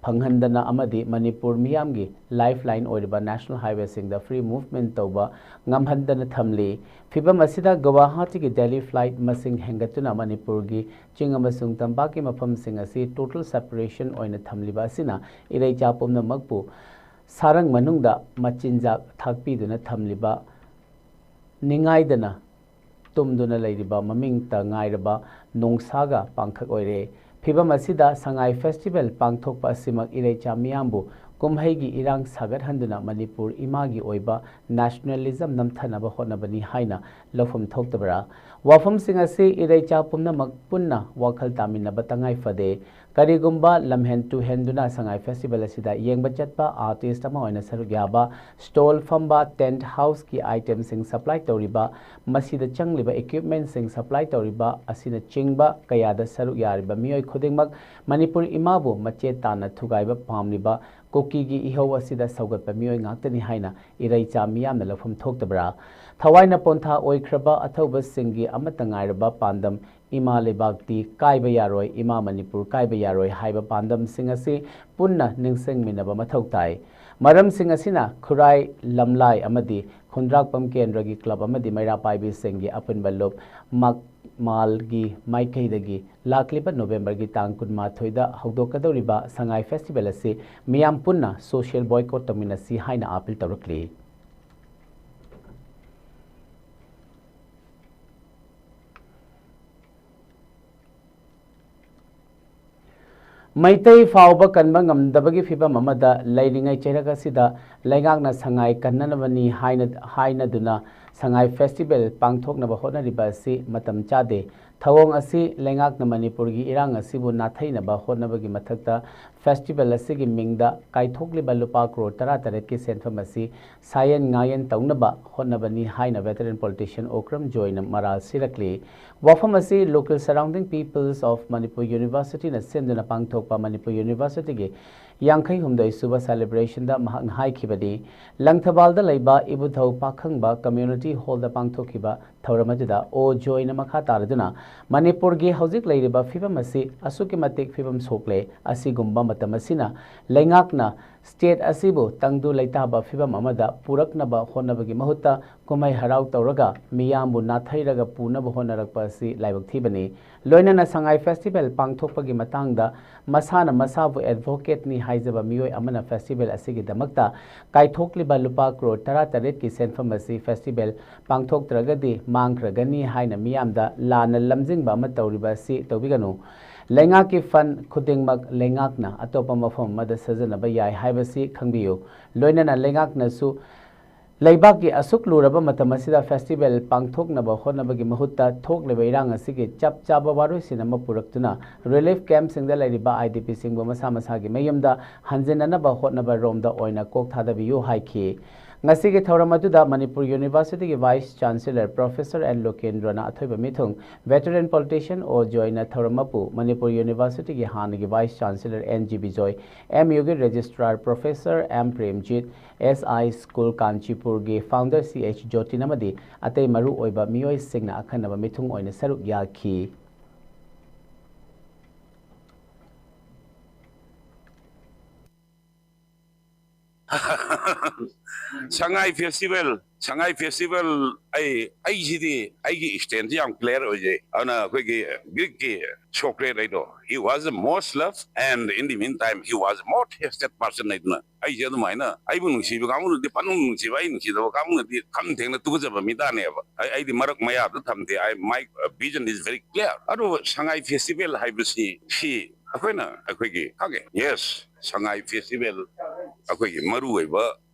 ꯐꯪꯍꯟꯗꯅ ꯑꯃꯗꯤ ꯃꯅꯤꯄꯨꯔ ꯃꯤꯌꯥꯝꯒꯤ lifeline ꯑꯣꯏꯔꯤꯕ national highwayꯁꯤꯡꯗ free movement ꯇꯧꯕ ꯉꯝꯍꯟꯗꯅ ꯊꯝꯂꯤ꯫ ꯐꯤꯕꯝ ꯑꯁꯤꯗ ꯒꯨꯋꯥꯍꯥꯇꯤꯒꯤ daily flight ꯃꯁꯤꯡ ꯍꯦꯟꯒꯠꯇꯨꯅ ꯃꯅꯤꯄꯨꯔꯒꯤ ꯆꯤꯡ ꯑꯃꯁꯨꯡ ꯇꯝꯄꯥꯛꯀꯤ ꯃꯐꯝꯁꯤꯡ ꯑꯁꯤ total separation ꯑꯣꯏꯅ ꯊꯝꯂꯤꯕ ꯑꯁꯤꯅ ꯏꯔꯩꯆꯥ ꯄꯨꯝꯅꯃꯛꯄꯨ ꯁꯥꯔꯪ ꯃꯅꯨꯡꯗ ꯃꯆꯤꯟꯖꯥꯛ ꯊꯥꯛꯄꯤꯗꯨꯅ ꯊꯝꯂꯤꯕ ꯅꯤꯡꯉꯥꯏꯗꯅ ꯇꯨꯝꯗꯨꯅ ꯂꯩꯔꯤꯕ ꯃꯃꯤꯡꯇ ꯉꯥꯏꯔꯕ ꯅꯣꯡꯁꯥꯒ ꯄꯥꯡꯈꯛ ꯑꯣꯏꯔꯦ꯫ ꯐꯤꯕꯝ ꯑꯁꯤꯗ ꯁꯉꯥꯏ festival ꯄꯥꯡꯊꯣꯛꯄ ꯑꯁꯤꯃꯛ ꯏꯔꯩꯆꯥ ꯃꯤꯌꯥꯝꯕꯨ ꯀꯨꯝꯍꯩꯒꯤ ꯏꯔꯥꯡ ꯁꯥꯒꯠꯍꯟꯗꯨꯅ ꯃꯅꯤꯄꯨꯔ ꯏꯃꯥꯒꯤ ꯑꯣꯏꯕ nationalism ꯅꯝꯊꯅꯕ ꯍꯣꯠꯅꯕꯅꯤ ꯍꯥꯏꯅ ꯂꯧꯐꯝ ꯊꯣꯛꯇꯕ꯭ꯔꯥ? ꯋꯥꯐꯝꯁꯤꯡ ꯑꯁꯤ ꯏꯔꯩꯆꯥ ꯄꯨꯝꯅꯃꯛ ꯄꯨꯟꯅ ꯋꯥꯈꯜ ꯇꯥꯃꯤꯟꯅꯕ ꯇꯉꯥꯏ ꯐꯗꯦ꯫ ꯀꯔꯤꯒꯨꯝꯕ ꯂꯝꯍꯦꯟ ꯇꯨꯍꯦꯟꯗꯨꯅ ꯁꯉꯥꯏ festival ꯑꯁꯤꯗ ꯌꯦꯡꯕ ꯆꯠꯄ artist ꯑꯃ ꯑꯣꯏꯅ ꯁꯔꯨꯛ ꯌꯥꯕ, stall ꯐꯝꯕ, tent houseꯀꯤ itemꯁꯤꯡ supply ꯇꯧꯔꯤꯕ, ꯃꯁꯤꯗ ꯆꯪꯂꯤꯕ equipmentꯁꯤꯡ supply ꯇꯧꯔꯤꯕ ꯑꯁꯤꯅꯆꯤꯡꯕ ꯀꯌꯥꯗ ꯁꯔꯨꯛ ꯌꯥꯔꯤꯕ ꯃꯤꯑꯣꯏ ꯈꯨꯗꯤꯡꯃꯛ ꯃꯅꯤꯄꯨꯔ ꯏꯃꯥꯕꯨ ꯃꯆꯦ ꯇꯥꯅ ꯊꯨꯒꯥꯏꯕ ꯄꯥꯝꯂꯤꯕ ꯀꯨꯀꯤꯒꯤ ꯏꯍꯧ ꯑꯁꯤꯗ ꯁꯧꯒꯠꯄ ꯃꯤꯑꯣꯏ ꯉꯥꯛꯇꯅꯤ ꯍꯥꯏꯅ ꯏꯔꯩꯆꯥ ꯃꯤꯌꯥꯝꯅ ꯂꯧꯐꯝ ꯊꯣꯛꯇꯕ꯭ꯔꯥ? ꯊꯋꯥꯏꯅ ꯄꯣꯟꯊꯥ ꯑꯣꯏꯈ꯭ꯔꯕ ꯑꯊꯧꯕꯁꯤꯡꯒꯤ ꯑꯃꯠꯇ ꯉꯥꯏꯔꯕ ꯄꯥꯟꯗꯝ ꯏꯃꯥ ꯂꯩꯕꯥꯛꯇꯤ ꯀꯥꯏꯕ ꯌꯥꯔꯣꯏ, ꯏꯃꯥ ꯃꯅꯤꯄꯨꯔ ꯀꯥꯏꯕ ꯌꯥꯔꯣꯏ ꯍꯥꯏꯕ ꯄꯥꯟꯗꯝꯁꯤꯡ ꯑꯁꯤ ꯄꯨꯟꯅ ꯅꯤꯡꯁꯤꯡꯃꯤꯟꯅꯕ ꯃꯊꯧ ꯇꯥꯏ꯫ ꯃꯔꯝꯁꯤꯡ ꯑꯁꯤꯅ ꯈꯨꯔꯥꯏ, ꯂꯝꯂꯥꯏ ꯑꯃꯗꯤ ꯈꯨꯟꯗ꯭ꯔꯥꯛꯄꯝ ꯀꯦꯟꯗ꯭ꯔꯒꯤ club ꯑꯃꯗꯤ ꯃꯩꯔꯥ ꯄꯥꯏꯕꯤꯁꯤꯡꯒꯤ ꯑꯄꯨꯟꯕ ꯂꯨꯞ ꯃꯛꯃꯥꯜꯒꯤ ꯃꯥꯏꯀꯩꯗꯒꯤ ꯂꯥꯛꯂꯤꯕ ꯅꯣꯕꯦꯝꯕꯔꯒꯤ ꯇꯥꯡ ꯀꯨꯟꯃꯥꯊꯣꯏꯗ ꯍꯧꯗꯣꯛꯀꯗꯧꯔꯤꯕ ꯁꯉꯥꯏ festival ꯑꯁꯤ ꯃꯤꯌꯥꯝ ꯄꯨꯟꯅ social boycott ꯇꯧꯃꯤꯟꯅꯁꯤ ꯍꯥꯏꯅ appeal ꯇꯧꯔꯛꯂꯤ꯫ ꯃꯩꯇꯩ ꯐꯥꯎꯕ ꯀꯟꯕ ꯉꯝꯗꯕꯒꯤ ꯐꯤꯕꯝ ꯑꯃꯗ ꯂꯩꯔꯤꯉꯩ ꯆꯩꯔꯛ ꯑꯁꯤꯗ ꯂꯩꯉꯥꯛꯅ ꯁꯉꯥꯏ ꯀꯟꯅꯅꯕꯅꯤ ꯍꯥꯏꯅ, ꯍꯥꯏꯅꯗꯨꯅ ꯁꯉꯥꯏ festival ꯄꯥꯡꯊꯣꯛꯅꯕ ꯍꯣꯠꯅꯔꯤꯕ ꯑꯁꯤ ꯃꯇꯝ ꯆꯥꯗꯦ꯫ ꯊꯧꯑꯣꯡ ꯑꯁꯤ ꯂꯩꯉꯥꯛꯅ ꯃꯅꯤꯄꯨꯔꯒꯤ ꯏꯔꯥꯡ ꯑꯁꯤꯕꯨ ꯅꯥꯊꯩꯅꯕ ꯍꯣꯠꯅꯕꯒꯤ ꯃꯊꯛꯇ festival ꯑꯁꯤꯒꯤ ꯃꯤꯡꯗ ꯀꯥꯏꯊꯣꯛꯂꯤꯕ ꯂꯨꯄꯥ ꯀ꯭ꯔꯣꯔ ꯇꯔꯥꯇꯔꯦꯠꯀꯤ ꯁꯦꯟꯐꯝ ꯑꯁꯤ ꯁꯥꯌꯦꯟ ꯉꯥꯌꯦꯟ ꯇꯧꯅꯕ ꯍꯣꯠꯅꯕꯅꯤ ꯍꯥꯏꯅ veteran politician ꯑꯣꯀ꯭ꯔꯝ ꯖꯣꯏꯅ ꯃꯔꯥꯜ ꯁꯤꯔꯛꯂꯤ꯫ ꯋꯥꯐꯝ ꯑꯁꯤ local surrounding peoples of Manipur Universityꯅ ꯁꯦꯝꯗꯨꯅ ꯄꯥꯡꯊꯣꯛꯄ ꯃꯅꯤꯄꯨꯔ Universityꯒꯤ ꯌꯥꯡꯈꯩ ꯍꯨꯝꯗꯣꯏ ꯁꯨꯕ celebration ꯗ ꯃꯍꯥꯛꯅ ꯍꯥꯏꯈꯤꯕꯅꯤ꯫ ꯂꯪꯊꯕꯥꯜꯗ ꯂꯩꯕ ꯏꯕꯨꯙꯧ ꯄꯥꯈꯪꯕ community hall ꯗ ꯄꯥꯡꯊꯣꯛꯈꯤꯕ ꯊꯧꯔꯝ ꯑꯗꯨꯗ ꯑꯣ ꯖꯣꯏꯅ ꯃꯈꯥ ꯇꯥꯔꯗꯨꯅ ꯃꯅꯤꯄꯨꯔꯒꯤ ꯍꯧꯖꯤꯛ ꯂꯩꯔꯤꯕ ꯐꯤꯕꯝ ꯑꯁꯤ ꯑꯁꯨꯛꯀꯤ ꯃꯇꯤꯛ ꯐꯤꯕꯝ ꯁꯣꯛꯂꯦ꯫ ꯑꯁꯤꯒꯨꯝꯕ ꯃꯇꯝ ꯑꯁꯤꯅ ꯂꯩꯉꯥꯛꯅ state ꯑꯁꯤꯕꯨ ꯇꯪꯗꯨ ꯂꯩꯇꯥꯕ ꯐꯤꯕꯝ ꯑꯃꯗ ꯄꯨꯔꯛꯅꯕ ꯍꯣꯠꯅꯕꯒꯤ ꯃꯍꯨꯠꯇ ꯀꯨꯝꯍꯩ ꯍꯔꯥꯎ ꯇꯧꯔꯒ ꯃꯤꯌꯥꯝꯕꯨ ꯅꯥꯊꯩꯔꯒ ꯄꯨꯅꯕ ꯍꯣꯠꯅꯔꯛꯄ ꯑꯁꯤ ꯂꯥꯏꯕꯛ ꯊꯤꯕꯅꯤ꯫ ꯂꯣꯏꯅꯅ ꯁꯉꯥꯏ festival ꯄꯥꯡꯊꯣꯛꯄꯒꯤ ꯃꯇꯥꯡꯗ ꯃꯁꯥꯅ ꯃꯁꯥꯕꯨ advocate ꯅꯤ ꯍꯥꯏꯖꯕ ꯃꯤꯑꯣꯏ ꯑꯃꯅ festival ꯑꯁꯤꯒꯤꯗꯃꯛꯇ ꯀꯥꯏꯊꯣꯛꯂꯤꯕ ꯂꯨꯄꯥ ꯀ꯭ꯔꯣꯔ ꯇꯔꯥꯇꯔꯦꯠꯀꯤ ꯁꯦꯟꯐꯝ ꯑꯁꯤ festival ꯄꯥꯡꯊꯣꯛꯇ꯭ꯔꯒꯗꯤ ꯃꯥꯡꯈ꯭ꯔꯒꯅꯤ ꯍꯥꯏꯅ ꯃꯤꯌꯥꯝꯗ ꯂꯥꯟꯅ ꯂꯝꯖꯤꯡꯕ ꯑꯃ ꯇꯧꯔꯤꯕ ꯑꯁꯤ ꯇꯧꯕꯤꯒꯅꯨ꯫ ꯂꯩꯉꯥꯛꯀꯤ fund ꯈꯨꯗꯤꯡꯃꯛ ꯂꯩꯉꯥꯛꯅ ꯑꯇꯣꯞꯄ ꯃꯐꯝ ꯑꯃꯗ ꯁꯤꯖꯤꯟꯅꯕ ꯌꯥꯏ ꯍꯥꯏꯕꯁꯤ ꯈꯪꯕꯤꯌꯨ꯫ ꯂꯣꯏꯅꯅ ꯂꯩꯉꯥꯛꯅꯁꯨ ꯂꯩꯕꯥꯛꯀꯤ ꯑꯁꯨꯛ ꯂꯨꯔꯕ ꯃꯇꯝ ꯑꯁꯤꯗ festival ꯄꯥꯡꯊꯣꯛꯅꯕ ꯍꯣꯠꯅꯕꯒꯤ ꯃꯍꯨꯠꯇ ꯊꯣꯛꯂꯤꯕ ꯏꯔꯥꯡ ꯑꯁꯤꯒꯤ ꯆꯞ ꯆꯥꯕ ꯋꯥꯔꯣꯏꯁꯤꯟ ꯑꯃ ꯄꯨꯔꯛꯇꯨꯅ relief camp ꯁꯤꯡꯗ ꯂꯩꯔꯤꯕ I D P ꯁꯤꯡꯕꯨ ꯃꯁꯥ ꯃꯁꯥꯒꯤ ꯃꯌꯨꯝꯗ ꯍꯟꯖꯤꯟꯅꯅꯕ ꯍꯣꯠꯅꯕ ꯔꯣꯝꯗ ꯑꯣꯏꯅ ꯀꯣꯛ ꯊꯥꯗꯕꯤꯌꯨ ꯍꯥꯏꯈꯤ꯫ ꯉꯁꯤꯒꯤ ꯊꯧꯔꯝ ꯑꯗꯨꯗ ꯃꯅꯤꯄꯨꯔ University ꯒꯤ Vice Chancellor Professor N ꯂꯣꯀꯦꯟꯗ꯭ꯔꯣꯅ ꯑꯊꯣꯏꯕ ꯃꯤꯊꯨꯡ, veteran politician ꯑꯣ ꯖꯣꯏꯅ ꯊꯧꯔꯝ ꯃꯄꯨ, ꯃꯅꯤꯄꯨꯔ University ꯒꯤ ꯍꯥꯟꯅꯒꯤ Vice Chancellor N G Bijoy, M U ꯒꯤ Registrar Professor M Premjit, S I School ꯀꯥꯟꯆꯤꯄꯨꯔꯒꯤ founder C H ꯖꯣꯇꯤꯟ ꯑꯃꯗꯤ ꯑꯇꯩ ꯃꯔꯨ ꯑꯣꯏꯕ ꯃꯤꯑꯣꯏꯁꯤꯡꯅ ꯑꯈꯟꯅꯕ ꯃꯤꯊꯨꯡ ꯑꯣꯏꯅ ꯁꯔꯨꯛ ꯌꯥꯈꯤ꯫ ꯁꯉꯥꯏ festival, ꯁꯉꯥꯏ festival, ꯑꯩ, ꯑꯩꯁꯤꯗꯤ ꯑꯩꯒꯤ stand ꯁꯤ ꯌꯥꯝ clear ꯑꯣꯏꯖꯩ꯫ ꯑꯗꯨꯅ ꯑꯩꯈꯣꯏꯒꯤ Greek ꯀꯤ Socrates ꯍꯥꯏꯗꯣ, he was the most loved and in the meantime he was the most hated person ꯍꯥꯏꯗꯅ, ꯑꯩꯁꯦ ꯑꯗꯨꯃꯥꯏꯅ ꯑꯩꯕꯨ ꯅꯨꯡꯁꯤꯕ ꯀꯥꯡꯕꯨꯅꯗꯤ ꯄꯪꯅꯨꯡ ꯅꯨꯡꯁꯤꯕ, ꯑꯩ ꯅꯨꯡꯁꯤꯗꯕ ꯀꯥꯡꯕꯨꯅꯗꯤ ꯈꯝ ꯊꯦꯡꯅ ꯇꯨꯀꯠꯆꯕ ꯃꯤ ꯇꯥꯅꯦꯕ꯫ ꯑꯩ, ꯑꯩꯗꯤ ꯃꯔꯛ ꯃꯌꯥꯗ ꯊꯝꯗꯦ꯫ I, my vision is very clear꯫ ꯑꯗꯨꯕꯨ ꯁꯉꯥꯏ festival ꯍꯥꯏꯕꯁꯤ ꯁꯤ ꯑꯩꯈꯣꯏꯅ, ꯑꯩꯈꯣꯏꯒꯤ, ꯈꯪꯉꯦ, yes, ꯁꯉꯥꯏ festival ꯑꯩꯈꯣꯏꯒꯤ ꯃꯔꯨ ꯑꯣꯏꯕ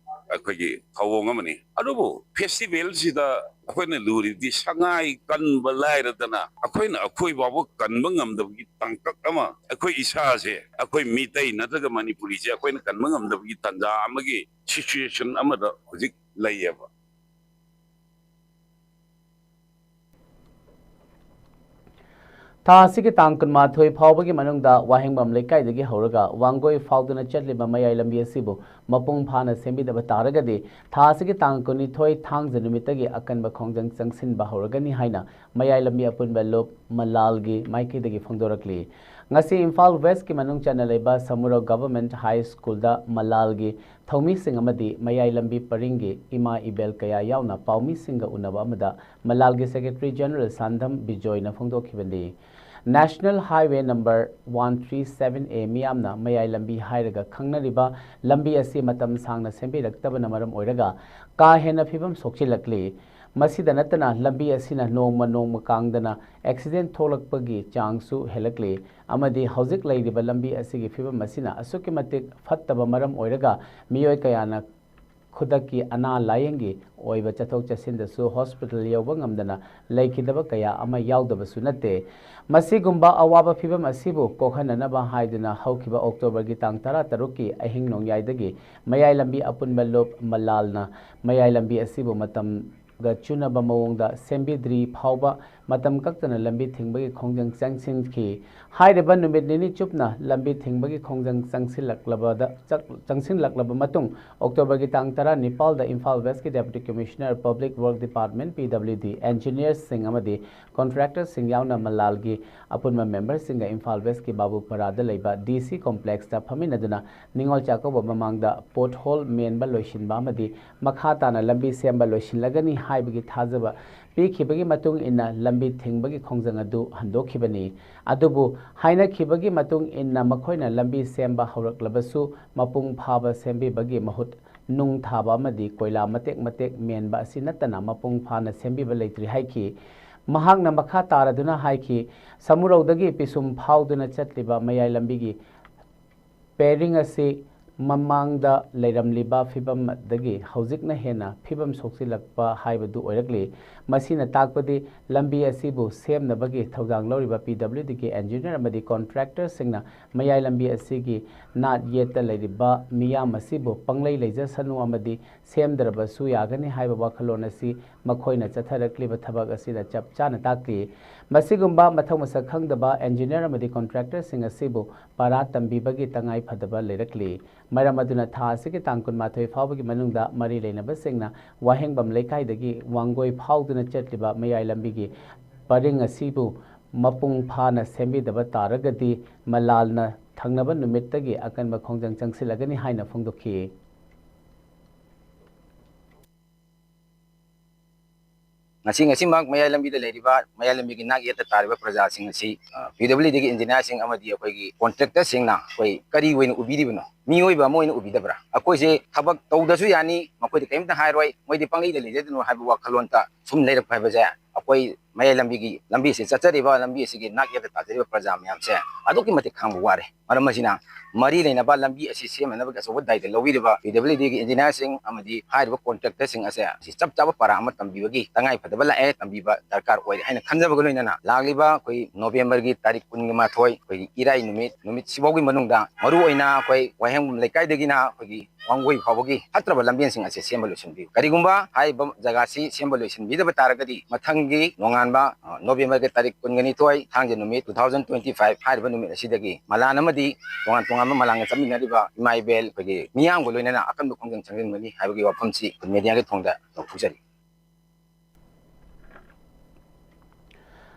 ꯑꯩꯈꯣꯏꯒꯤ ꯊꯧꯑꯣꯡ ꯑꯃꯅꯤ꯫ ꯑꯗꯨꯕꯨ festival ꯁꯤꯗ ꯑꯩꯈꯣꯏꯅ ꯂꯨꯔꯤꯕꯗꯤ ꯁꯉꯥꯏ ꯀꯟꯕ ꯂꯥꯏꯔꯗꯅ ꯑꯩꯈꯣꯏꯅ ꯑꯩꯈꯣꯏ ꯐꯥꯎꯕ ꯀꯟꯕ ꯉꯝꯗꯕꯒꯤ ꯇꯥꯡꯀꯛ ꯑꯃ, ꯑꯩꯈꯣꯏ ꯏꯁꯥꯁꯦ, ꯑꯩꯈꯣꯏ ꯃꯤꯇꯩ ꯅꯠꯇ꯭ꯔꯒ ꯃꯅꯤꯄꯨꯔꯤꯁꯦ ꯑꯩꯈꯣꯏꯅ ꯀꯟꯕ ꯉꯝꯗꯕꯒꯤ ꯇꯥꯟꯖꯥ ꯑꯃꯒꯤ situation ꯑꯃꯗ ꯍꯧꯖꯤꯛ ꯂꯩꯌꯦꯕ꯫ ꯊꯥ ꯑꯁꯤꯒꯤ ꯇꯥꯡ ꯀꯨꯟꯃꯥꯊꯣꯏ ꯐꯥꯎꯕꯒꯤ ꯃꯅꯨꯡꯗ ꯋꯥꯍꯦꯡꯕꯝ ꯂꯩꯀꯥꯏꯗꯒꯤ ꯍꯧꯔꯒ ꯋꯥꯡꯒꯣꯏ ꯐꯥꯎꯗꯨꯅ ꯆꯠꯂꯤꯕ ꯃꯌꯥꯏ ꯂꯝꯕꯤ ꯑꯁꯤꯕꯨ ꯃꯄꯨꯡ ꯐꯥꯅ ꯁꯦꯝꯕꯤꯗꯕ ꯇꯥꯔꯒꯗꯤ, ꯊꯥ ꯑꯁꯤꯒꯤ ꯇꯥꯡ ꯀꯨꯟꯅꯤꯊꯣꯏ ꯊꯥꯡꯖ ꯅꯨꯃꯤꯠꯇꯒꯤ ꯑꯀꯟꯕ ꯈꯣꯡꯖꯪ ꯆꯪꯁꯤꯟꯕ ꯍꯧꯔꯒꯅꯤ ꯍꯥꯏꯅ ꯃꯌꯥꯏ ꯂꯝꯕꯤ ꯑꯄꯨꯟꯕ ꯂꯨꯞ ꯃꯂꯥꯜꯒꯤ ꯃꯥꯏꯀꯩꯗꯒꯤ ꯐꯣꯡꯗꯣꯔꯛꯂꯤ꯫ ꯉꯁꯤ ꯏꯝꯐꯥꯜ ꯋꯦꯁꯀꯤ ꯃꯅꯨꯡ ꯆꯟꯅ ꯂꯩꯕ ꯁꯃꯨꯔꯧ ꯒꯚꯔꯟꯃꯦꯟꯠ ꯍꯥꯏ ꯁ꯭ꯀꯨꯜꯗ ꯃꯂꯥꯜꯒꯤ ꯊꯧꯃꯤꯁꯤꯡ ꯑꯃꯗꯤ ꯃꯌꯥꯏ ꯂꯝꯕꯤ ꯄꯔꯤꯡꯒꯤ ꯏꯃꯥ ꯏꯕꯦꯜ ꯀꯌꯥ ꯌꯥꯎꯅ ꯄꯥꯎꯃꯤꯁꯤꯡꯒ ꯎꯅꯕ ꯑꯃꯗ ꯃꯂꯥꯜꯒꯤ ꯁꯦꯀ꯭ꯔꯦꯇꯔꯤ ꯖꯦꯅꯔꯦꯜ ꯁꯥꯟꯗꯝ ꯕꯤꯖꯣꯏꯅ ꯐꯣꯡꯗꯣꯛꯈꯤꯕꯅꯤ꯫ National highway number one three seven A ꯃꯤꯌꯥꯝꯅ ꯃꯌꯥꯏ ꯂꯝꯕꯤ ꯍꯥꯏꯔꯒ ꯈꯪꯅꯔꯤꯕ ꯂꯝꯕꯤ ꯑꯁꯤ ꯃꯇꯝ ꯁꯥꯡꯅ ꯁꯦꯝꯕꯤꯔꯛꯇꯕꯅ ꯃꯔꯝ ꯑꯣꯏꯔꯒ ꯀꯥ ꯍꯦꯟꯅ ꯐꯤꯕꯝ ꯁꯣꯛꯆꯤꯜꯂꯛꯂꯤ꯫ ꯃꯁꯤꯗ ꯅꯠꯇꯅ ꯂꯝꯕꯤ ꯑꯁꯤꯅ ꯅꯣꯡꯃ ꯅꯣꯡꯃ ꯀꯥꯡꯗꯅ ꯑꯦꯛꯁꯤꯗꯦꯟꯠ ꯊꯣꯛꯂꯛꯄꯒꯤ ꯆꯥꯡꯁꯨ ꯍꯦꯜꯂꯛꯂꯤ ꯑꯃꯗꯤ ꯍꯧꯖꯤꯛ ꯂꯩꯔꯤꯕ ꯂꯝꯕꯤ ꯑꯁꯤꯒꯤ ꯐꯤꯕꯝ ꯑꯁꯤꯅ ꯑꯁꯨꯛꯀꯤ ꯃꯇꯤꯛ ꯐꯠꯇꯕ ꯃꯔꯝ ꯑꯣꯏꯔꯒ ꯃꯤꯑꯣꯏ ꯀꯌꯥꯅ ꯈꯨꯗꯛꯀꯤ ꯑꯅꯥ ꯂꯥꯌꯦꯡꯒꯤ ꯑꯣꯏꯕ ꯆꯠꯊꯣꯛ ꯆꯠꯁꯤꯟꯗꯁꯨ ꯍꯣꯁꯄꯤꯇꯥꯜ ꯌꯧꯕ ꯉꯝꯗꯅ ꯂꯩꯈꯤꯗꯕ ꯀꯌꯥ ꯑꯃ ꯌꯥꯎꯗꯕꯁꯨ ꯅꯠꯇꯦ꯫ ꯃꯁꯤꯒꯨꯝꯕ ꯑꯋꯥꯕ ꯐꯤꯕꯝ ꯑꯁꯤꯕꯨ ꯀꯣꯛꯍꯟꯅꯅꯕ ꯍꯥꯏꯗꯨꯅ ꯍꯧꯈꯤꯕ ꯑꯣꯛꯇꯣꯕꯔꯒꯤ ꯇꯥꯡ ꯇꯔꯥ ꯇꯔꯨꯛꯀꯤ ꯑꯍꯤꯡ ꯅꯣꯡꯌꯥꯏꯗꯒꯤ ꯃꯌꯥꯏ ꯂꯝꯕꯤ ꯑꯄꯨꯟꯕ ꯂꯨꯞ ꯃꯂꯥꯜꯅ ꯃꯌꯥꯏ ꯂꯝꯕꯤ ꯑꯁꯤꯕꯨ ꯃꯇꯝꯒ ꯆꯨꯅꯕ ꯃꯑꯣꯡꯗ ꯁꯦꯝꯕꯤꯗ꯭ꯔꯤ ꯐꯥꯎꯕ ꯃꯇꯝ ꯀꯛꯇꯅ ꯂꯝꯕꯤ ꯊꯤꯡꯕꯒꯤ ꯈꯣꯡꯖꯪ ꯆꯪꯁꯤꯟꯈꯤ꯫ ꯍꯥꯏꯔꯤꯕ ꯅꯨꯃꯤꯠ ꯅꯤꯅꯤ ꯆꯨꯞꯅ ꯂꯝꯕꯤ ꯊꯤꯡꯕꯒꯤ ꯈꯣꯡꯖꯪ ꯆꯪꯁꯤꯜꯂꯛꯂꯕꯗ, ꯆꯪ-, ꯆꯪꯁꯤꯜꯂꯛꯂꯕ ꯃꯇꯨꯡ, ꯑꯣꯛꯇꯣꯕꯔꯒꯤ ꯇꯥꯡ ꯇꯔꯥ ꯅꯤꯄꯥꯜꯗ ꯏꯝꯐꯥꯜ ꯋꯦꯁꯀꯤ ꯗꯦꯄꯨꯇꯤ ꯀꯃꯤꯁꯅꯔ ꯄꯕ꯭ꯂꯤꯛ ꯋꯔꯛ ꯗꯤꯄꯥꯔꯠꯃꯦꯟꯠ, ꯄꯤ ꯗꯕ꯭ꯂꯤꯎ ꯗꯤ, ꯏꯟꯖꯤꯅꯤꯌꯔꯁꯤꯡ ꯑꯃꯗꯤ ꯀꯣꯟꯇ꯭ꯔꯦꯛꯇꯔꯁꯤꯡ ꯌꯥꯎꯅ ꯃꯂꯥꯜꯒꯤ ꯑꯄꯨꯟꯕ ꯃꯦꯝꯕꯔꯁꯤꯡꯒ ꯏꯝꯐꯥꯜ ꯋꯦꯁꯀꯤ ꯕꯥꯕꯨꯄꯔꯥꯗ ꯂꯩꯕ ꯗꯤ ꯁꯤ ꯀꯣꯝꯄ꯭ꯂꯦꯛꯁꯇ ꯐꯝꯃꯤꯟꯅꯗꯨꯅ ꯅꯤꯉꯣꯜ ꯆꯥꯛꯀꯧꯕ ꯃꯃꯥꯡꯗ ꯄꯣꯠꯍꯣꯜ ꯃꯦꯟꯕ ꯂꯣꯏꯁꯤꯟꯕ ꯑꯃꯗꯤ ꯃꯈꯥ ꯇꯥꯅ ꯂꯝꯕꯤ ꯁꯦꯝꯕ ꯂꯣꯏꯁꯤꯜꯂꯒꯅꯤ ꯍꯥꯏꯕꯒꯤ ꯊꯥꯖꯕ ꯄꯤꯈꯤꯕꯒꯤ ꯃꯇꯨꯡ ꯏꯟꯅ ꯂꯝꯕꯤ ꯊꯤꯡꯕꯒꯤ ꯈꯣꯡꯖꯪ ꯑꯗꯨ ꯍꯟꯗꯣꯛꯈꯤꯕꯅꯤ꯫ ꯑꯗꯨꯕꯨ ꯍꯥꯏꯅꯈꯤꯕꯒꯤ ꯃꯇꯨꯡ ꯏꯟꯅ ꯃꯈꯣꯏꯅ ꯂꯝꯕꯤ ꯁꯦꯝꯕ ꯍꯧꯔꯛꯂꯕꯁꯨ ꯃꯄꯨꯡ ꯐꯥꯕ ꯁꯦꯝꯕꯤꯕꯒꯤ ꯃꯍꯨꯠ ꯅꯨꯡ ꯊꯥꯕ ꯑꯃꯗꯤ ꯀꯣꯏꯂꯥ ꯃꯇꯦꯛ ꯃꯇꯦꯛ ꯃꯦꯟꯕ ꯑꯁꯤ ꯅꯠꯇꯅ ꯃꯄꯨꯡ ꯐꯥꯅ ꯁꯦꯝꯕꯤꯕ ꯂꯩꯇ꯭ꯔꯤ ꯍꯥꯏꯈꯤ꯫ ꯃꯍꯥꯛꯅ ꯃꯈꯥ ꯇꯥꯔꯗꯨꯅ ꯍꯥꯏꯈꯤ, ꯁꯃꯨꯔꯧꯗꯒꯤ ꯄꯤꯁꯨꯝ ꯐꯥꯎꯗꯨꯅ ꯆꯠꯂꯤꯕ ꯃꯌꯥꯏ ꯂꯝꯕꯤꯒꯤ ꯄꯦꯔꯤꯡ ꯑꯁꯤ ꯃꯃꯥꯡꯗ ꯂꯩꯔꯝꯂꯤꯕ ꯐꯤꯕꯝꯗꯒꯤ ꯍꯧꯖꯤꯛꯅ ꯍꯦꯟꯅ ꯐꯤꯕꯝ ꯁꯣꯛꯆꯤꯜꯂꯛꯄ ꯍꯥꯏꯕꯗꯨ ꯑꯣꯏꯔꯛꯂꯤ꯫ ꯃꯁꯤꯅ ꯇꯥꯛꯄꯗꯤ ꯂꯝꯕꯤ ꯑꯁꯤꯕꯨ ꯁꯦꯝꯅꯕꯒꯤ ꯊꯧꯗꯥꯡ ꯂꯧꯔꯤꯕ ꯄꯤ ꯗꯕ꯭ꯂꯤꯎ ꯗꯤꯒꯤ ꯏꯟꯖꯤꯅꯤꯌꯔ ꯑꯃꯗꯤ ꯀꯣꯟꯇ꯭ꯔꯦꯛꯇꯔꯁꯤꯡꯅ ꯃꯌꯥꯏ ꯂꯝꯕꯤ ꯑꯁꯤꯒꯤ ꯅꯥꯠ ꯌꯦꯠꯇ ꯂꯩꯔꯤꯕ ꯃꯤꯌꯥꯝ ꯑꯁꯤꯕꯨ ꯄꯪꯂꯩ ꯂꯩꯖꯁꯅꯨ ꯑꯃꯗꯤ ꯁꯦꯝꯗ꯭ꯔꯕꯁꯨ ꯌꯥꯒꯅꯤ ꯍꯥꯏꯕ ꯋꯥꯈꯜꯂꯣꯟ ꯑꯁꯤ ꯃꯈꯣꯏꯅ ꯆꯠꯊꯔꯛꯂꯤꯕ ꯊꯕꯛ ꯑꯁꯤꯗ ꯆꯞ ꯆꯥꯅ ꯇꯥꯛꯂꯤ꯫ ꯃꯁꯤꯒꯨꯝꯕ ꯃꯊꯧ ꯃꯁꯛ ꯈꯪꯗꯕ ꯏꯟꯖꯤꯅꯤꯌꯔ ꯑꯃꯗꯤ ꯀꯣꯟꯇ꯭ꯔꯦꯛꯇꯔꯁꯤꯡ ꯑꯁꯤꯕꯨ ꯄꯔꯥ ꯇꯝꯕꯤꯕꯒꯤ ꯇꯉꯥꯏ ꯐꯗꯕ ꯂꯩꯔꯛꯂꯤ꯫ ꯃꯔꯝ ꯑꯗꯨꯅ ꯊꯥ ꯑꯁꯤꯒꯤ ꯇꯥꯡ ꯀꯨꯟꯃꯥꯊꯣꯏ ꯐꯥꯎꯕꯒꯤ ꯃꯅꯨꯡꯗ ꯃꯔꯤ ꯂꯩꯅꯕꯁꯤꯡꯅ ꯋꯥꯍꯦꯡꯕꯝ ꯂꯩꯀꯥꯏꯗꯒꯤ ꯋꯥꯡꯒꯣꯏ ꯐꯥꯎꯗꯨꯅ ꯆꯠꯂꯤꯕ ꯃꯌꯥꯏ ꯂꯝꯕꯤꯒꯤ ꯄꯔꯤꯡ ꯑꯁꯤꯕꯨ ꯃꯄꯨꯡ ꯐꯥꯅ ꯁꯦꯝꯕꯤꯗꯕ ꯇꯥꯔꯒꯗꯤ ꯃꯂꯥꯜꯅ ꯊꯪꯅꯕ ꯅꯨꯃꯤꯠꯇꯒꯤ ꯑꯀꯟꯕ ꯈꯣꯡꯖꯪ ꯆꯪꯁꯤꯜꯂꯒꯅꯤ ꯍꯥꯏꯅ ꯐꯣꯡꯗꯣꯛꯈꯤ꯫ ꯉꯁꯤ, ꯉꯁꯤꯃꯛ ꯃꯌꯥꯏ ꯂꯝꯕꯤꯗ ꯂꯩꯔꯤꯕ, ꯃꯌꯥꯏ ꯂꯝꯕꯤꯒꯤ ꯅꯥꯛ ꯌꯦꯠꯇ ꯇꯥꯔꯤꯕ ꯄ꯭ꯔꯖꯥꯁꯤꯡ ꯑꯁꯤ, ꯑ, ꯄꯤ ꯗꯕ꯭ꯂꯤꯎ ꯗꯤꯒꯤ ꯏꯟꯖꯤꯅꯤꯌꯥꯔꯁꯤꯡ ꯑꯃꯗꯤ ꯑꯩꯈꯣꯏꯒꯤ ꯀꯣꯟꯇ꯭ꯔꯦꯛꯇꯔꯁꯤꯡꯅ ꯑꯩꯈꯣꯏ ꯀꯔꯤ ꯑꯣꯏꯅ ꯎꯕꯤꯔꯤꯕꯅꯣ? ꯃꯤꯑꯣꯏꯕ ꯑꯃ ꯑꯣꯏꯅ ꯎꯕꯤꯗꯕ꯭ꯔꯥ? ꯑꯩꯈꯣꯏꯁꯦ ꯊꯕꯛ ꯇꯧꯗ꯭ꯔꯁꯨ ꯌꯥꯅꯤ, ꯃꯈꯣꯏꯗ ꯀꯔꯤꯝꯇ ꯍꯥꯏꯔꯣꯏ, ꯃꯣꯏꯗꯤ ꯄꯪꯂꯩꯗ ꯂꯩꯖꯗꯅꯨ ꯍꯥꯏꯕ ꯋꯥꯈꯜꯂꯣꯟꯇ ꯁꯨꯝ ꯂꯩꯔꯛꯄ ꯍꯥꯏꯕꯁꯦ, ꯑꯩꯈꯣꯏ ꯃꯌꯥꯏ ꯂꯝꯕꯤꯒꯤ, ꯂꯝꯕꯤ ꯑꯁꯤ ꯆꯠꯆꯔꯤꯕ ꯂꯝꯕꯤ ꯑꯁꯤꯒꯤ ꯅꯥꯛ ꯌꯦꯠꯇ ꯇꯥꯖꯔꯤꯕ ꯄ꯭ꯔꯖꯥ ꯃꯌꯥꯝꯁꯦ ꯑꯗꯨꯛꯀꯤ ꯃꯇꯤꯛ ꯈꯥꯡꯕ ꯋꯥꯔꯦ꯫ ꯃꯔꯝ ꯑꯁꯤꯅ, ꯃꯔꯤ ꯂꯩꯅꯕ ꯂꯝꯕꯤ ꯑꯁꯤ ꯁꯦꯝꯅꯅꯕꯒꯤ ꯑꯆꯧꯕ ꯗꯥꯏꯇ ꯂꯧꯕꯤꯔꯤꯕ ꯄꯤ ꯗꯕ꯭ꯂꯤꯎ ꯗꯤꯒꯤ ꯏꯟꯖꯤꯅꯤꯌꯥꯔꯁꯤꯡ ꯑꯃꯗꯤ ꯍꯥꯏꯔꯤꯕ ꯀꯣꯟꯇ꯭ꯔꯦꯛꯇꯔꯁꯤꯡ ꯑꯁꯦ ꯑꯁꯤ ꯆꯞ ꯆꯥꯕ ꯄꯔꯥ ꯑꯃ ꯇꯝꯕꯤꯕꯒꯤ ꯇꯉꯥꯏ ꯐꯗꯕ ꯂꯥꯛꯑꯦ, ꯇꯝꯕꯤꯕ ꯗꯔꯀꯥꯔ ꯑꯣꯏꯔꯦ ꯍꯥꯏꯅ ꯈꯟꯖꯕꯒ ꯂꯣꯏꯅꯅ, ꯂꯥꯛꯂꯤꯕ ꯑꯩꯈꯣꯏ ꯅꯣꯕꯦꯝꯕꯔꯒꯤ ꯇꯥꯔꯤꯛ ꯀꯨꯟꯒ ꯃꯥꯊꯣꯏ, ꯑꯩꯈꯣꯏꯒꯤ ꯏꯔꯥꯏ ꯅꯨꯃꯤꯠ, ꯅꯨꯃꯤꯠꯁꯤꯐꯥꯎꯒꯤ ꯃꯅꯨꯡꯗ ꯃꯔꯨꯑꯣꯏꯅ ꯑꯩꯈꯣꯏ ꯋꯥꯍꯦꯡꯕꯝ ꯂꯩꯀꯥꯏꯗꯒꯤꯅ ꯑꯩꯈꯣꯏꯒꯤ ꯋꯥꯡꯒꯣꯏ ꯐꯥꯎꯕꯒꯤ ꯐꯠꯇ꯭ꯔꯕ ꯂꯝꯕꯦꯟꯁꯤꯡ ꯑꯁꯦ ꯁꯦꯝꯕ ꯂꯣꯏꯁꯤꯟꯕꯤꯌꯨ꯫ ꯀꯔꯤꯒꯨꯝꯕ ꯍꯥꯏꯔꯤꯕ ꯖꯒꯥꯁꯤ ꯁꯦꯝꯕ ꯂꯣꯏꯁꯤꯟꯕꯤꯗꯕ ꯇꯥꯔꯒꯗꯤ, ꯃꯊꯪꯒꯤ ꯅꯣꯡꯉꯥꯟꯕ, ꯑ, ꯅꯣꯕꯦꯝꯕꯔꯒꯤ ꯇꯥꯔꯤꯛ ꯀꯨꯟꯒ ꯅꯤꯊꯣꯏ, ꯊꯥꯡꯖ ꯅꯨꯃꯤꯠ, two thousand twenty five ꯍꯥꯏꯔꯤꯕ ꯅꯨꯃꯤꯠ ꯑꯁꯤꯗꯒꯤ ꯃꯂꯥꯟ ꯑꯃꯗꯤ ꯇꯣꯉꯥꯟ ꯇꯣꯉꯥꯟꯕ ꯃꯂꯥꯟꯒ ꯆꯠꯃꯤꯟꯅꯔꯤꯕ ꯏꯃꯥ ꯏꯕꯦꯜ ꯑꯩꯈꯣꯏꯒꯤ ꯃꯤꯌꯥꯝꯒ ꯂꯣꯏꯅꯅ ꯑꯀꯟꯕ ꯈꯣꯡꯖꯪ ꯆꯪꯁꯤꯟꯒꯅꯤ ꯍꯥꯏꯕꯒꯤ ꯋꯥꯐꯝꯁꯤ ꯑꯩꯈꯣꯏ ꯃꯦꯗꯤꯌꯥꯒꯤ ꯊꯣꯡꯗ ꯂꯥꯎꯊꯣꯛꯆꯔꯤ꯫